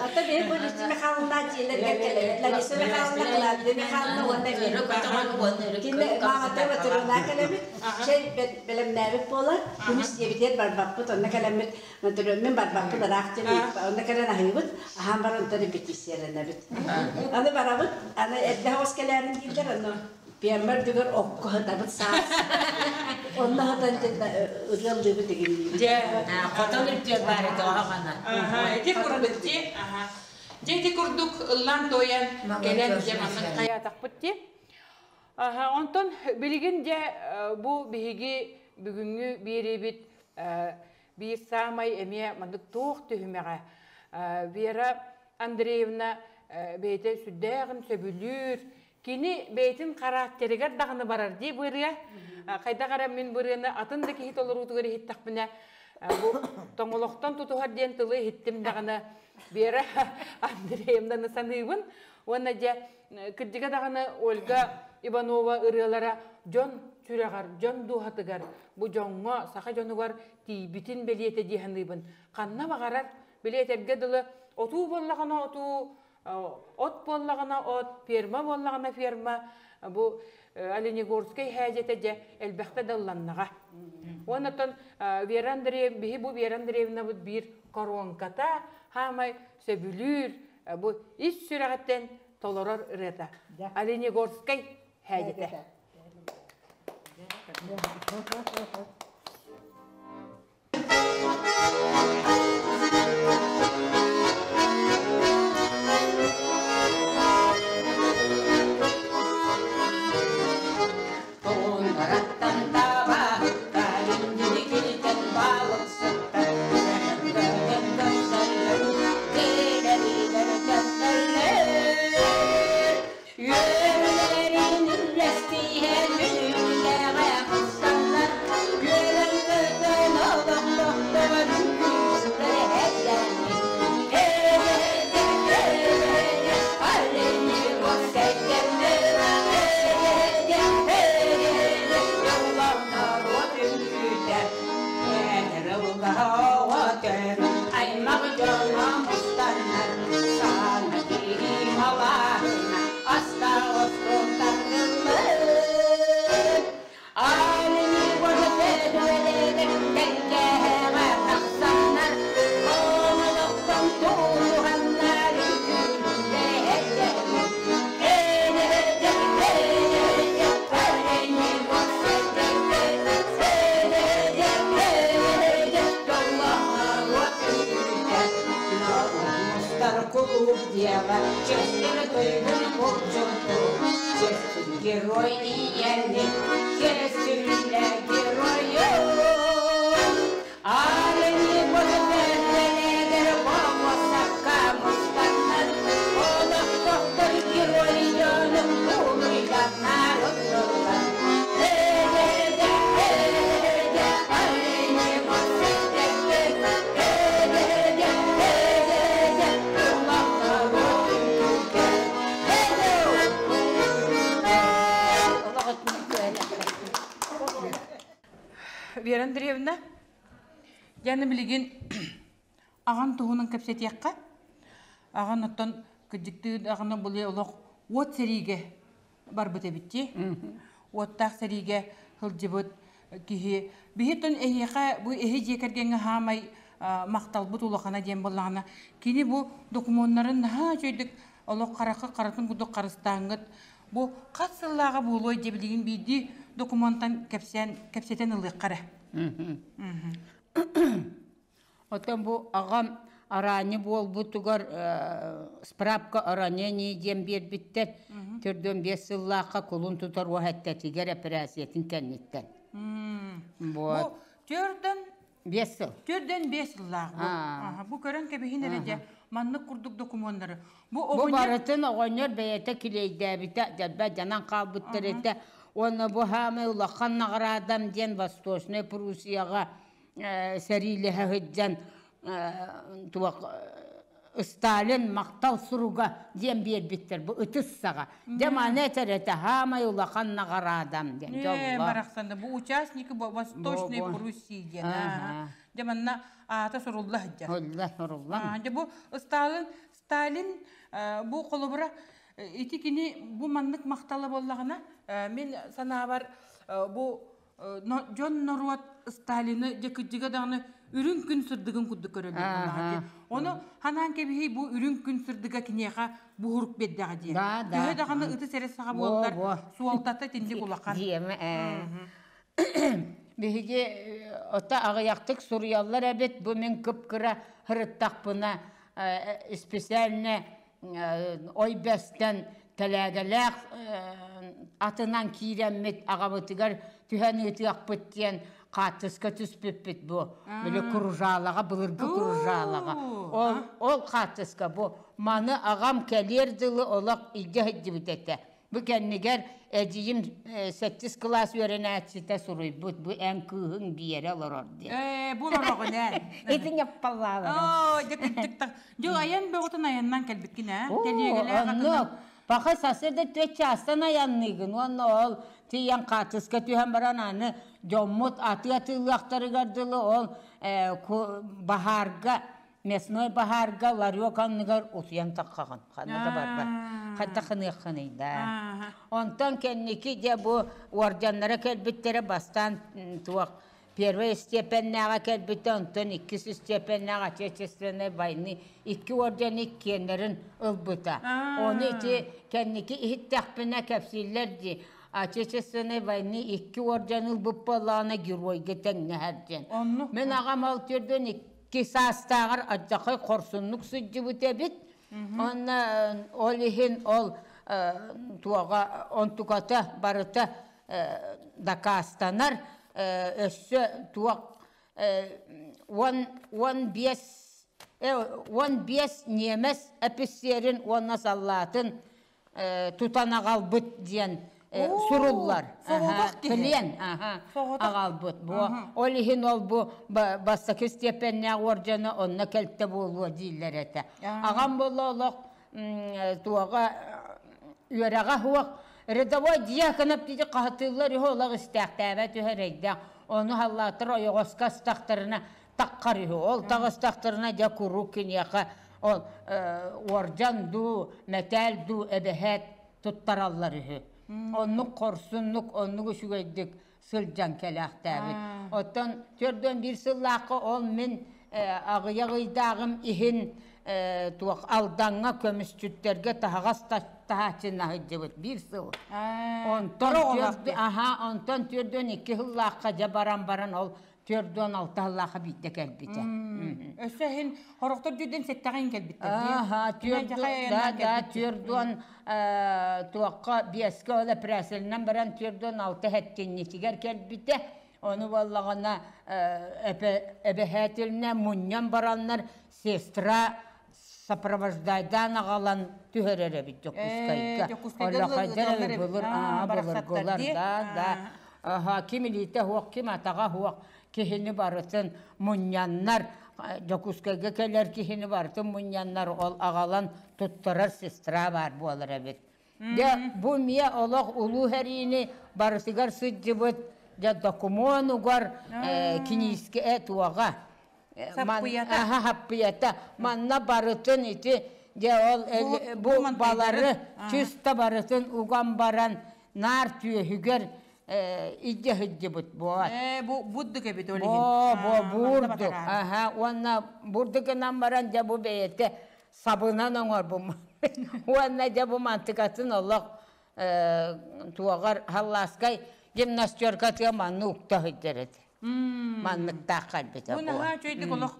Ата биһи бу Лариса Михайловна дьиэлэригэр кэлэбит. Лариса Михайловна, Клавдия Михайловна уонна мен. Кини маамата Батырына кэлэбит. Чэй бэлэмнээбит буолар. Күнүс диэбитигэр барбаппыт, онно кэлэммит. Мин барбаппыт ыраах диэн онно кэлэн аһыыбыт. Аһаан баран онтон репетицияланабыт. Аны барабыт, аны эрдэ оҕус кэлээрин дииллэр, ону Пиэммэр үрдүгэр окко сытабыт саас. Онно сытан ырыаллыыбыт игинниибит. Дьэ, Хотон үрдүгэр баар этэ оһоҕоно. Ити курдук дии. Дьэ ити курдук ыллаан туойан кэлэн дьэ маннык хайаатахпыт дии. Онтон билигин дьэ бу биһиги бүгүҥҥү биэриибит биир саамай эмиэ маннык туох түһүмэҕэ Вера Андреевна бэйэтэ сүрдээҕин сөбүлүүр Кини бэйэтин характерыгар даҕаны барар дии бу ырыа. Хайдах эрэ мин бу ырыаны атын да киһи толоруутугар иһиттэхпинэ, бу тоҥолохтон тутуһар диэн тылы иһиттим даҕаны Вера Андреевнаны саныыбын. Уонна дьэ, кырдьыга даҕаны Ольга Иванова ырыалара дьон сүрэҕэр, дьон дууһатыгар, бу дьоҥҥо, саха дьонугар тиийбитин бэлиэтэ дии саныыбын. Ханна баҕарар, били этэргэ дылы, отуу буоллаҕына отуу, От буоллаҕына от, ферма буоллаҕына ферма, бу Оленегорскай һээдьэтэ дьэ элбэхтэ да ылланнаҕа. Уонна Вера Андреев, биһи бу Вера Андреевнабыт биир коронката хаамай сөбүлүүр, бу ис сүрэҕиттэн толорор ырыата. Оленегорскай һээдьэтэ. Туундараттан табаһыттар, индини килитэн балыксыттар. Устар кулууп дьиэҕэ чэстэр туйгун булчуту, чэстин герой ийэни, чэстүллэ геройу. Арыйы бөтөлөр болуосакка мустаннар, олохтоохтор геройдону уруйданнар уттулар. Эдэ, эдэ, арыйы бөтөлөр, эдэ, эдэ, улахтар Вера Андреевна, дьэ билигин аҕан туһунан кэпсэтиэххэ. Аҕан оттон кырдьыктыы даҕаны били олох уот сэриигэ барбыт эбит дии. Уоттаах сэриигэ сылдьыбыт киһи. Биһи эһиэхэ бу эһи дьиэ кэргэҥҥэ хаамай махталбыт улахана диэн буоллаҕына, кини бу докумуоннарын наһаа үчүгэйдик олох харахха харатын курдук харыстааҥҥыт бу хас сыллааҕа буолуой дьэ билигин биирдии докумуонтан кэпсээн кэпсэтэн ылыахха эрэ. Оттон бу аҕам араанньы буолбутугар справка о ранении диэн биэрбиттэр. 45 сыллаахха кулун тутар уоһэттэтигэр эпэрээссийэтин кэнниттэн. Бу төрдөн 5 сыл. Төрдөн 5 сыллаах бу. Бу көрөн кэбиһин эрэ дьэ маннык курдук докумуоннары. Бу Бу барытын оҕонньор бэйэтэ килиэйдээбитэ, дьэлбэ дьанан хаалбыттар этэ. Уонна бу хаамай улахан наҕараадам диэн Восточная Пруссияҕа сэриилэһэ сылдьан туох Сталин махтал суруга диэн биэрбиттэр бу ытыс саҕа. Дьэ маны этэр этэ хаамай улахан наҕараадам диэн дьолло. Барахсаны бу участники Восточной Пруссии диэн. Дьэ манна аата сурулла сылдьар. Сурулла сурулла. Дьэ бу Сталин Сталин бу холобура ити кини бу маннык махтала буоллаҕына мин санаабар бу дьон норуот Сталины дьэ кырдьыга даҕаны үрүҥ күн сырдыгын курдук көрөллөр. Ону ханаан кэбиһий бу үрүҥ күн сырдыга киниэхэ буһурук биэрдэҕэ диэн. Төһө даҕаны ытыс эрэ саҕа буоллар суолтата итинник улахан. Диэмэ Биһиги ото аҕыйахтык суруйаллар эбит, бу мин кып-кыра сырыттахпына специально ой бэстэн тэлээгэлээх атынан киирэммит аҕабытыгар түһэн ыытыахпыт диэн хааттыска түспүппүт бу били кружалаҕа былыргы кружалаҕа ол ол хааттыска бу маны аҕам кэлиэр дылы олох илдьэ сылдьыбыт этэ. Бу кэннигэр эдьиийим сэттис кылаас үөрэнээччитэ суруйбут, бу эн кыыһыҥ Биэрэ олорор диэн. Ээ, бу олороҕун эн. Ити ньаппаллаалара. Оо, дьэ кырдьык Дьэ айан бөҕөтүн айаннан кэлбиккин ээ. Тэлиэгэлээх Оннук. Паха сарсыарда 4 чаастан айанныыгын уонна ол тиийэн хаартыска түһэн баран аны дьоммут атыы атыылыахтарыгар дылы ол баһаарга мясной баһаарга ларек анныгар утуйан таххаҕын ханна да барбат хайдах гыныаххыный да онтон кэнники дьэ бу уордьаннара кэлбиттэрэ бастаан туох первый степеннээҕэ кэлбитэ онтон иккис степеннээх отечественной войны икки ордены иккиэннэрин ылбыта ону ити кэнники иһиттэхпинэ кэпсииллэр дии отечественной войны икки орден ылбыт буоллаҕына геройга тэҥнэһэр диэн мин аҕам ол төрдүн икки саастааҕар алдьархай хорсуннук сылдьыбыт эбит. Уонна ол иһин ол туоҕа онтуката барыта дакаастанар. Өссө туох 15 15 ньиэмэс эписиэрин уонна саллаатын тутан аҕалбыт диэн суруллар. Клиен аҕалбыт. Бу ол иһин ол бу бастакы степеннээх уордьана онно кэлтэ буолуо дииллэр этэ. Аҕам буолла олох туоҕа үөрэҕэ суох рядовой диаконов диэти хаһытыыллар үһү олох истээхтээбэт үһү эрэйдээх. Ону халлааттар ойоҕоско астахтарына таххар үһү. Ол таҕыстахтарына дьэ куруук киниэхэ ол уордьан дуу, мэтээл дуу эбэһээт туттараллар үһү. Оннук хорсуннук, оннук үчүгэйдик сылдьан кэлээхтээбит. Оттон 41 сыллаахха ол мин аҕыйах ыйдааҕым иһин туох Алдаҥҥа көмүсчүттэргэ таһаҕас таһааччына сылдьыбыт биир сыл. Онтон аха, онтон 42 сыллаахха дьэ баран баран ол. 46 сыллаахха биирдэ кэлбитэ. Өссө иһин хорохтор дьүдэн сэттэҕин кэлбиттэр дии. Аха, да, да, түөрдуон туохха биэскэ ол эпрээсэлинэн баран 46 хэттинньитигэр кэлбитэ. Ону буоллаҕына эбэһээтилинэ мунньан бараннар сестра сопровождайдаан аҕалан түһэрэр эбит Дьокуускайга. Дьокуускайга былыр былыргылар да да аха ким илиитэ суох, ким атаҕа суох киһини барытын мунньаннар Дьокуускайга кэлэр киһини барытын мунньаннар ол аҕалан туттарар сестра баар буолар эбит. Дьэ бу эмиэ олох улуу сэриини барытыгар сылдьыбыт дьэ докумуон угар киниискэ туоҕа Саппыйата. Хаппыйата. Манна барытын ити дьэ ол бу балары чыста барытын уган баран наар түөһүгэр илдьэ сылдьыбыт буолар. Бу бурдук эбит ол иһин. Бо бо бурдук. Аха уонна бурдугунан баран дьэ бу бэйэтэ сабынан оҥорбум. Уонна дьэ бу мантыкатын олох туоҕар халлааскай гимнастеркатыгар манны укта сылдьар этэ. Манныктаах кэлбитэ Бу наһаа үчүгэйдик олох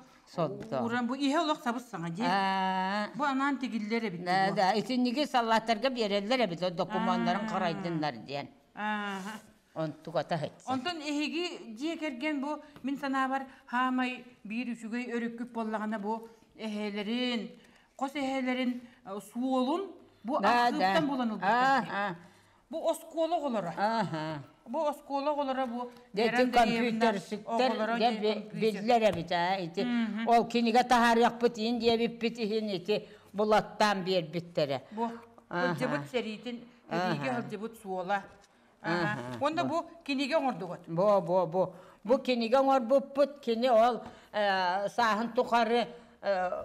уран бу иһэ олох сабыс саҥа дии. Бу анаан тигиллэр эбит. Да, да, итинниги саллааттарга биэрэллэр эбит, докумуоннарын харайдыннар диэн. Онтугата хытса. Онтон эһиги дьиэ кэргэн бу мин санаабар хаамай биир үчүгэй өрүккүт буоллаҕына бу эһээлэрин, хос эһээлэрин суолун бу архыыптан булан ылбыттар. Бу оскуола оҕолоро. Бу оскуола оҕолоро бу Дети компьютерщиктар биллэр эбит аа ити ол кинигэ таһаарыахпыт иһин диэбиппит иһин ити булаттаан биэрбиттэрэ. Бу сылдьыбыт сэриитин сэриигэ сылдьыбыт суола. Уонна бу кинигэ оҥордугут. Бу бу бу бу кинигэ оҥорбуппут кини ол сааһын тухары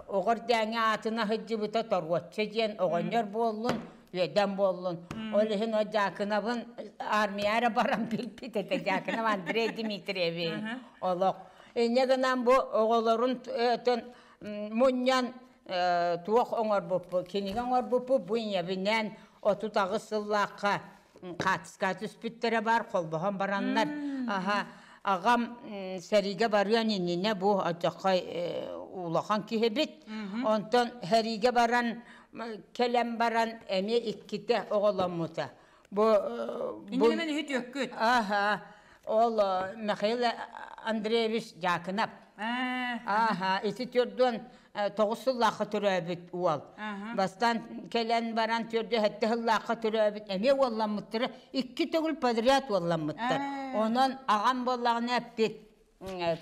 оҕор дээҥи аатына сылдьыбыта торуочча диэн оҕонньор буоллун үөдэн буоллун. Ол иһин о Дьаакынабын армия эрэ баран билбит этэ Дьаакынов Андрей Дмитриевич олох. Инньэ гынан бу оҕолорун мунньан туох оҥорбуппут, кинигэ оҥорбуппут бу ийэбинээн 38 сыллаахха хаатыска түспүттэрэ баар холбоһон бараннар аха аҕам сэриигэ барыан иннинэ бу оччоххой улахан киһибит онтон сэриигэ баран кэлэн баран эмиэ иккитэ оҕоломмута. Бу бу Иннинэн үһү түөккүт. Аха. Ол Михаил Андреевич Дьаакынап. Аха, ити 49 сыллаахха төрөөбүт уол. Бастаан кэлэн баран 47 сыллаахха төрөөбүт эмиэ уолламмыттара икки төгүл подряд уолламмыттар. Онон аҕам буоллаҕына эппит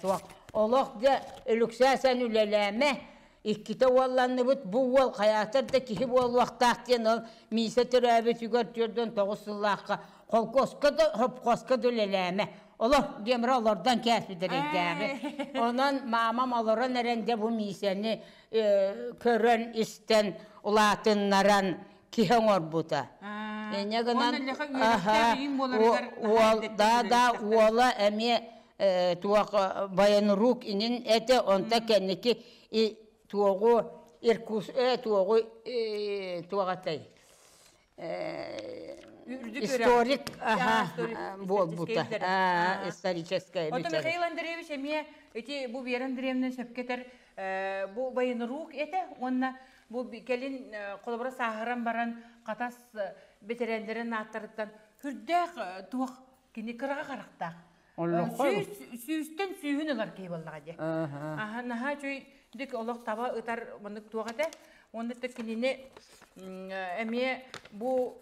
суох. Олох дьэ Өлүксээсэн үлэлээмэ, иккитэ уолланныбыт, бу уол хайаатар да киһи буолуохтаах диэн ол Миисэ төрөөбүтүгэр 49 сыллаахха холкуоска да хопхуоска да үлэлээмэ. Олох диэмрэ олордон кээспит эрэйдээҕи. Онон маамам олорон эрэн дьэ бу Миисэни көрөн истэн улаатыннаран киһи оҥорбута. Инньэ гынан уол да да уола эмиэ туох военрук инин этэ онто кэнники туоҕу Иркус туоҕу туоҕатай историк буолбута историческая Ото Михаил Андреевич эмиэ ити бу Вера Андреевна сөпкө бу военрук этэ уонна бу кэлин холобура сааһыран баран Хатас бэтэрээннэрин ааттарыттан хүрдээх туох кини кыраҕа харахтаах сүүстэн сүүһүн ылар киһи буоллаҕа дии. Аха наһаа үчүгэй олох таба ытар маннык туох этэ. Уонна кинини эмиэ бу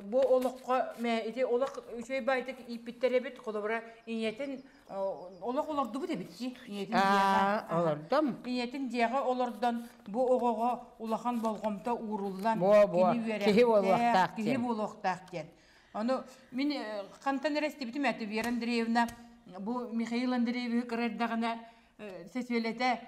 бу олоххо ити олох үчүгэй баайтык ииппиттэр эбит холобура ийэтин олох олордубут эбит дии ийэтин дьиэҕэ олордом ийэтин дьиэҕэ олордон бу оҕоҕо улахан болҕомто ууруллан кини үөрэхтээх киһи буолуохтаах диэн ону мин хантан эрэ истибитим этэ Вера Андреевна бу Михаил Андреевиһы кыра эрдэҕинэ сөсүөлэтэ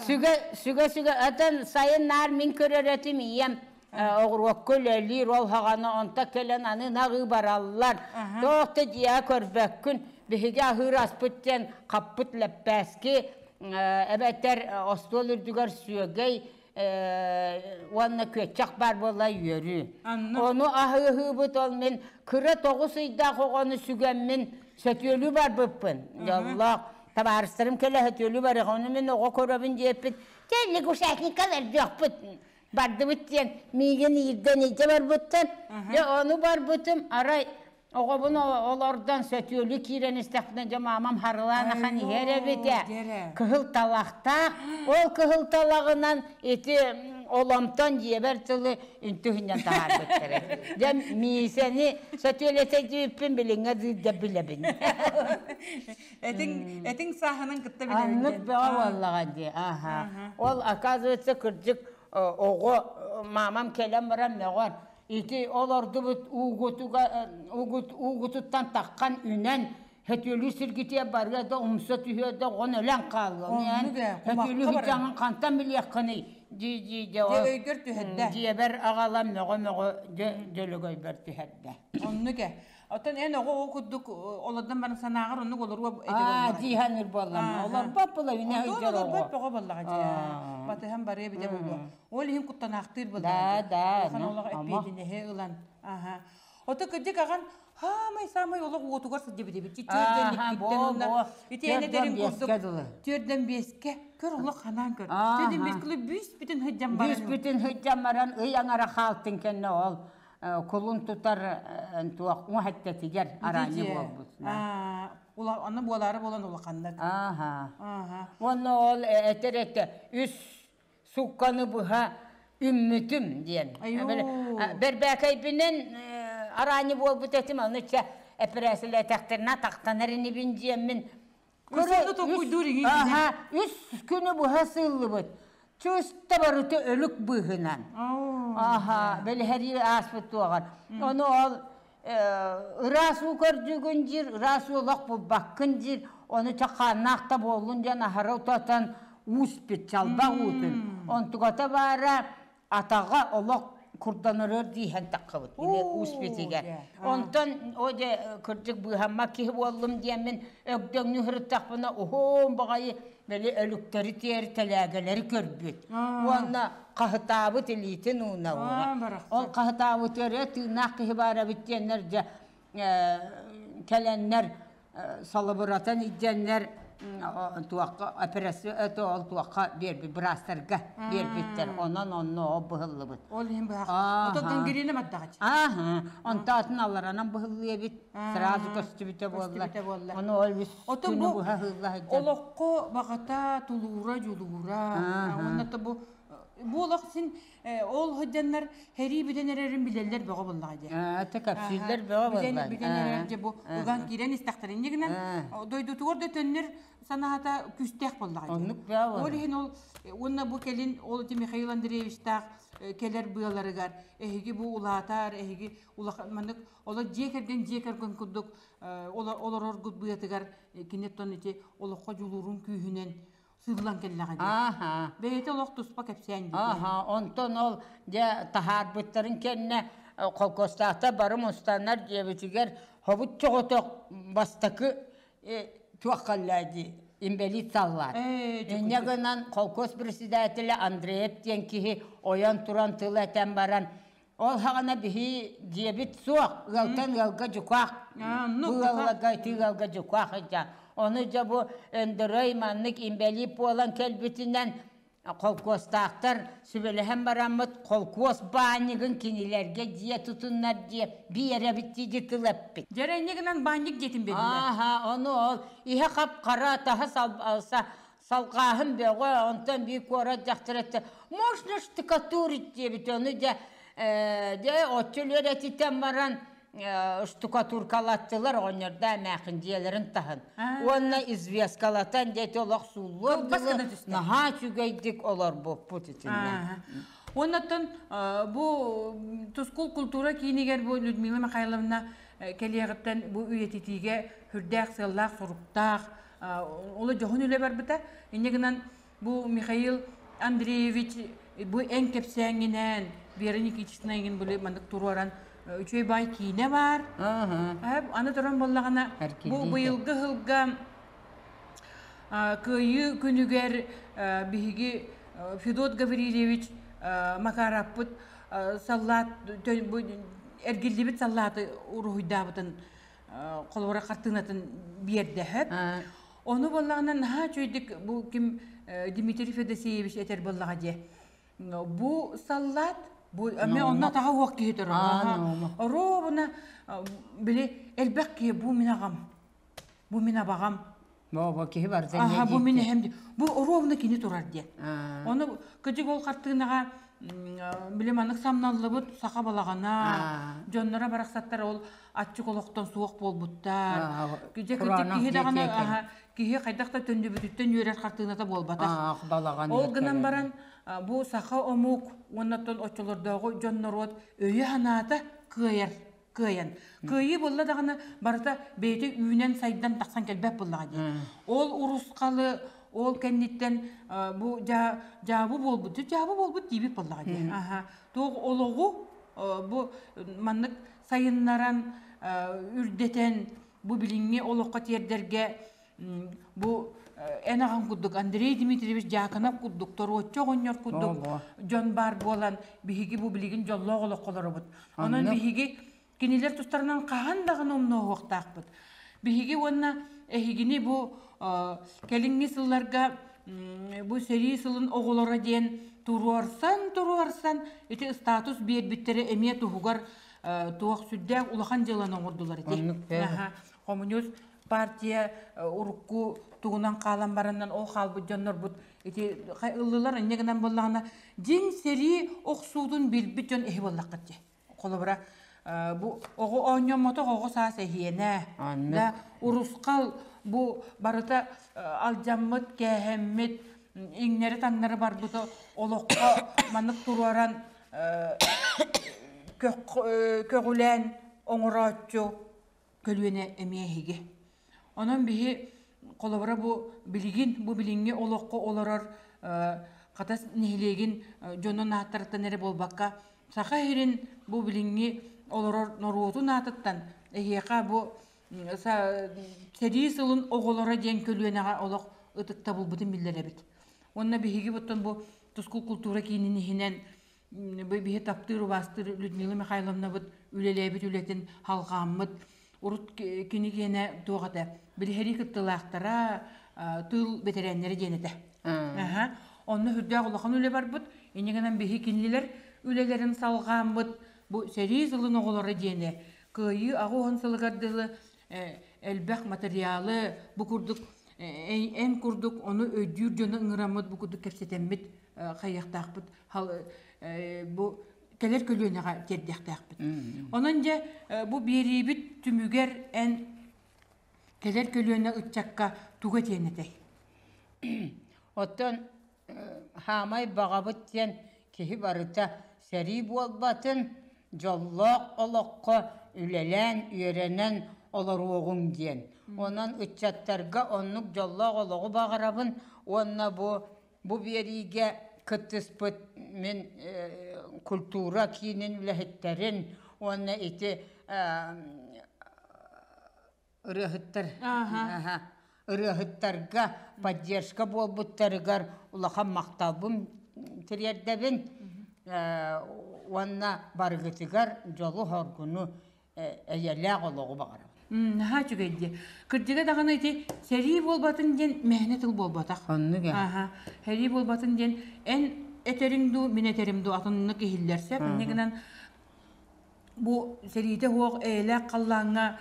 сүгэ сүгэ сүгэ атын сайын наар мин көрөр этим ийэм оҕуруокка үлэлиир ол хаҕана онто кэлэн аны наҕыы бараллар туох да дьиэ көрбөккүн биһиги аһыыр аспыт диэн хаппыт лэппээски эбэтэр остуол үрдүгэр сүөгэй. уонна күөччэх баар буолла үөрүү. Ону аһыыһыыбыт ол мин кыра 9 ыйдаах оҕону сүгэммин сөтүөлүү барбыппын. Дьоллоох табаарыстарым кэлэ сөтүөлүү барыах, ону мин оҕо көрөбүн диэппит. Чэ, лягушатникалар диэхпит. Бардыбыт диэн миигин иирдэн илдьэ барбыттар. Дьэ, ону барбытым, арай Оҕобун олордон сөтүөлүү киирэн истэхпинэ, дьэ маамам харылаан ахан иһэр эбит ээ. Кыһыл талахтаах. Ол кыһыл талаҕынан ити оломтон дьиэбэр тылы үнтү үһүнэн таһаарбыттара. Дьэ Миисэни сөтүөлэтэ диэбиппин билиҥҥэ да билэбин. Этиҥ этиҥ сааһынан кытта билэбин. Аннык бөҕө буоллаҕа дии. Аха. Ол оказывается кырдьык оҕо маамам кэлэн баран мөҕөр. Ити олордубут уугутуга угут уугутуттан таххан үнэн хөтүөлүү сиргитиэ барыа да умса түһүө да оҕон өлөн хаалыа. Хөтүөлүү сылдьаҥын хантан билиэххиний дии дии дьэ өйгөр түһэрдэ. Дьиэбэр аҕалан мөҕө-мөҕө дьөлөгөйбөр түһэрдэ. Оннук ээ. Оттон эн оҕо оҕо курдук олордон баран санааҕар оннук олоруо этэ Аа, дии саныыр буоллам. Олорбот була үнэ Онтон сылдьар оҕо. олорбот бөҕө буоллаҕа дии. Батыһан барыа эбитэ буолуо. Ол иһин куттанаахтыыр Да, буоллаҕа да, Улахан олох ама. эппиэтинэһи ылан. Аха. Ото кырдьык аҕан хаамай саамай олох уотугар сылдьыбыт эбит. Түөрдэн Ааха, иккиттэн бо, уонна бо. ити эн Түөрдэн эдэрин курдук биэскэ дылы. 4-5-кэ көр олох ханаан көр. 4-5-кэ бүүс бүтүн сылдьан баран. Бүүс бүтүн сылдьан баран ый аҥара хаалтын кэннэ ол кулун тутар туох уһаттатигэр араанньы буолбут. Аны буолаары буолан улаханнык. Ааха. Уонна ол этэр этэ үс сукканы быһа үммүтүм диэн. Бэрбээкэйбинэн араанньы буолбут этим, аны чэ эпэрээсилээтэхтэринэ тахтанар инибин диэммин. Аха, үс күнү быһа сыыллыбыт. Чуста барыта өлүк быыһынан. Аха, бэлэһэрии ааспыт туоҕар. Ону ол ыраас уу көрдүүгүн диир, ыраас уу олох булбаккын диир, ону чахааннаах да буоллун диэн аһара утатан ууспит, чалбах уутун. Онтугата баара атаҕа олох курданырыр дииһэн таххабыт или успетигэр. Онтон о дьэ кырдьык быыһаммат киһи буоллум диэммин өгдөҥнүү сырыттахпына уһун баҕайы били өлүктэри тиэр тэлээгэлэри көрбүт. Уонна хаһытаабыт илиитин ууна ууна. Ол хаһытаабыт эрэ тыыннаах киһи баар эбит диэннэр дьэ кэлэннэр салыбыратан илдьэннэр туохха операция это ол туохха биэрбит быраастарга биэрбиттэр онон онно быһыллыбыт ол иһин быһах ото гангрена маддаҕач ааһа онтоотун алларанан быһыллыы эбит сразу көстүбүтэ буолла ону ол үс күнү быһа ыһылла сылдьан олоххо баҕата тулуура дьулуура уонна бу бу олох син Ол сылдьаннар сэрии бүтэн эрэрин билэллэр бөҕө буоллаҕа дии. Ата кэпсииллэр бөҕө буоллаҕа. Бүтэн эрэр дьэ бу ыган киирэн истэхтэрин гынан дойдутугар да төннөр санаата күүстээх буоллаҕа дии. Оннук бөҕө Ол иһин ол уонна бу кэлин ол ити Михаил Андреевичтаах кэлэр быаларыгар эһиги бу улаатар, эһиги улахан маннык олор дьиэ кэргэн дьиэ кэргэн курдук олороргут быатыгар кини оттон ити олоххо дьулуурун күүһүнэн сыыллан кэллэҕэ дии. Ааха. Бэйэтэ олох туспа кэпсээн дии. Ааха, онтон ол дьэ таһаарбыттарын кэннэ холкуостаахтар бары мустаннар дьиэбитигэр хобут чоҕотох бастакы туох кэллээ дии инбэлиит саллаат. Инньэ гынан холкуос председателэ Андреев диэн киһи ойон туран тыл этэн баран Ол хаҕана биһи дьиэбит суох, ыалтан ыалга дьукаах, бу ыалларга ити ыалга дьукаах сылдьан. Ону дьэ бу Өндөрөй маннык инбэлиит буолан кэлбитинэн холкуостаахтар сүбэлэһэн бараммыт холкуос баанньыгын кинилэргэ дьиэ тутуннар диэ биэрэбит дии тыл эппит. Дьэрэ инньэ гынан баанньык дьиэтин биэрдилэр. Ааха, ону ол иһэ хап-хара, таһа салҕааһын бөҕө, онтон биир куорат дьахтара эттэ, можно штукатурить диэбит, ону дьэ, дьэ оччо үөрэтитэн баран штукатуркалаттылар оҕонньордоо эмээхин дьиэлэрин таһын. Уонна известкалатан диэти олох сууллуор дылы наһаа үчүгэйдик олорбуппут итиннэ. Уоннаттан бу Тускул култуура киинигэр бу Людмила Михайловна кэлиэҕиттэн бу үйэтитиигэ сүрдээх сыаллаах-соруктаах Оло дьоһун үлэ барбыта. Инньэ гынан бу Михаил Андреевич бу эн кэпсээҥҥинэн Вера Никитична эҥин били маннык туруоран үчүгэй баай киинэ баар. Аны туран буоллаҕына бу быйылгы сылга Кыайыы күнүгэр биһиги Федот Гаврильевич Макараппыт саллаат эргиллибит саллааты уруһуйдаабытын холобура хартыынатын биэрдэ сөп. Ону буоллаҕына наһаа үчүгэйдик бу ким Дмитрий Федосеевич этэр буоллаҕа дии. Бу саллаат бу эмиэ онно атаҕа уох киһи турар. Оруобуна били элбэх киһи бу мин аҕам, бу мин абаҕам. Бу киһи барыта Аха, бу мин эһэм. Бу оруобуна кини турар диэн. Ону кыдьык ол хартыынаҕа били маннык самналлыбыт саха балаҕана, дьонноро барахсаттар ол аччык олохтон суох буолбуттар. Дьэ кырдьык киһи даҕаны киһи хайдах да төннүбүтүттэн үөрэр хартыыната буолбатах. Ол гынан баран бу саха омук уонна оччолордооҕу дьон норуот өйө-санаата кыайар кыайан. Кыайыы буолла даҕаны барыта бэйэтэ үүнэн сайдан тахсан кэлбэт буоллаҕа дии. Ол урусхалы ол кэнниттэн бу дьаабы буолбут дьаабы буолбут диибит буоллаҕа дии. Туох олоҕу бу маннык сайыннаран үрдэтэн бу билиҥҥи олоххо тиэрдэргэ бу эн аҕаҥ курдук Андрей Дмитриевич Дьяконов курдук торуоччу оҕонньор курдук дьон баар буолан биһиги бу билигин дьоллоох олоххо олоробут. Онон биһиги кинилэр тустарынан хаһан даҕаны умнуоһуохтаахпыт. Биһиги уонна эһигини бу кэлиҥҥи сылларга бу сэрии сылын оҕолоро диэн туруорсан-туруорсан ити статус биэрбиттэрэ эмиэ туһугар туох сүрдээх улахан дьыаланы оҥордулар ити. Хомуньуус партия урукку тугунан хаалан бараннан ол хаалбыт дьоннорбут ити ыллылар инньэ гынан буоллаҕына дьиҥ сэрии охсуутун билбит дьон эһи буоллаххыт дии. Холобура бу оҕо оонньоммотох оҕо саас эһиэнэ да урусхал бу барыта алдьаммыт, кээһэммит, иҥнэри-таҥнары барбыты олоххо маннык туруоран көҕүлээн оҥорооччу көлүөнэ эмиэ эһиги. Онон биһи холобура бу билигин бу билиҥҥи олоххо олорор Хатас нэһилиэгин дьонун ааттарыттан эрэ буолбакка Саха сирин бу билиҥҥи олорор норуотун аатыттан эһиэхэ бу сэрии сылын оҕолоро диэн көлүөнэҕэ олох ытыктабылбытын биллэрэбит. Уонна биһиги буттан бу Тускул култуура киинин иһинэн биһи таптыыр убаастыыр Людмила Михайловнабыт үлэлээбит үлэтин халҕааммыт урут кини киэнэ туох этэ билиһэрии кыттыылаахтара тыыл бэтэрээннэрэ диэн этэ. Онно сүрдээх улахан үлэ барбыт. Инньэ гынан биһи кинилэр үлэлэрин салҕааммыт бу сэрии сылын оҕолоро диэни кыайыы аҕа сылыгар дылы элбэх материалы бу курдук эн курдук ону өйдүүр дьону ыҥыраммыт бу курдук кэпсэтэммит хайыахтаахпыт бу кэлэр көлүөнэҕэ тиэрдиэхтээхпит. Онон дьэ бу биэриибит түмүгэр эн кэлэр көлүөнэ ыччакка тугу этиэн этэй? Оттон хаамай баҕабыт диэн киһи барыта сэрии буолбатын, дьоллоох олоххо үлэлээн, үөрэнэн олоруоҕуҥ диэн. Онон ыччаттарга оннук дьоллоох олоҕу баҕарабын уонна бу Бу биэриигэ кыттыспыт мин культура киинин үлэһиттэрин уонна ити ырыаһыттар ырыаһыттарга поддержка буолбуттарыгар улахан махталбын тириэрдэбин уонна барыгытыгар дьолу-соргуну эйэлээх олоҕу баҕарабын. Наһаа үчүгэй дии. Кырдьыга даҕаны ити сэрии буолбатын диэн мээнэ тыл буолбатах. Оннук ээ. Аха. Сэрии буолбатын диэн эн этэриҥ дуу, мин этерим дуу атыннык иһиллэр сөп. Инньэ гынан бу сэриитэ суох эйэлээх халлааҥҥа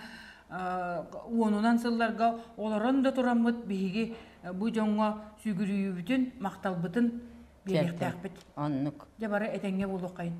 уонунан сылларга олорон да тураммыт биһиги бу дьоҥҥо сүгүрүйүүбүтүн, махталбытын биэриэхтээхпит. Оннук. Дьэ бары этэҥҥэ буолуоххайын.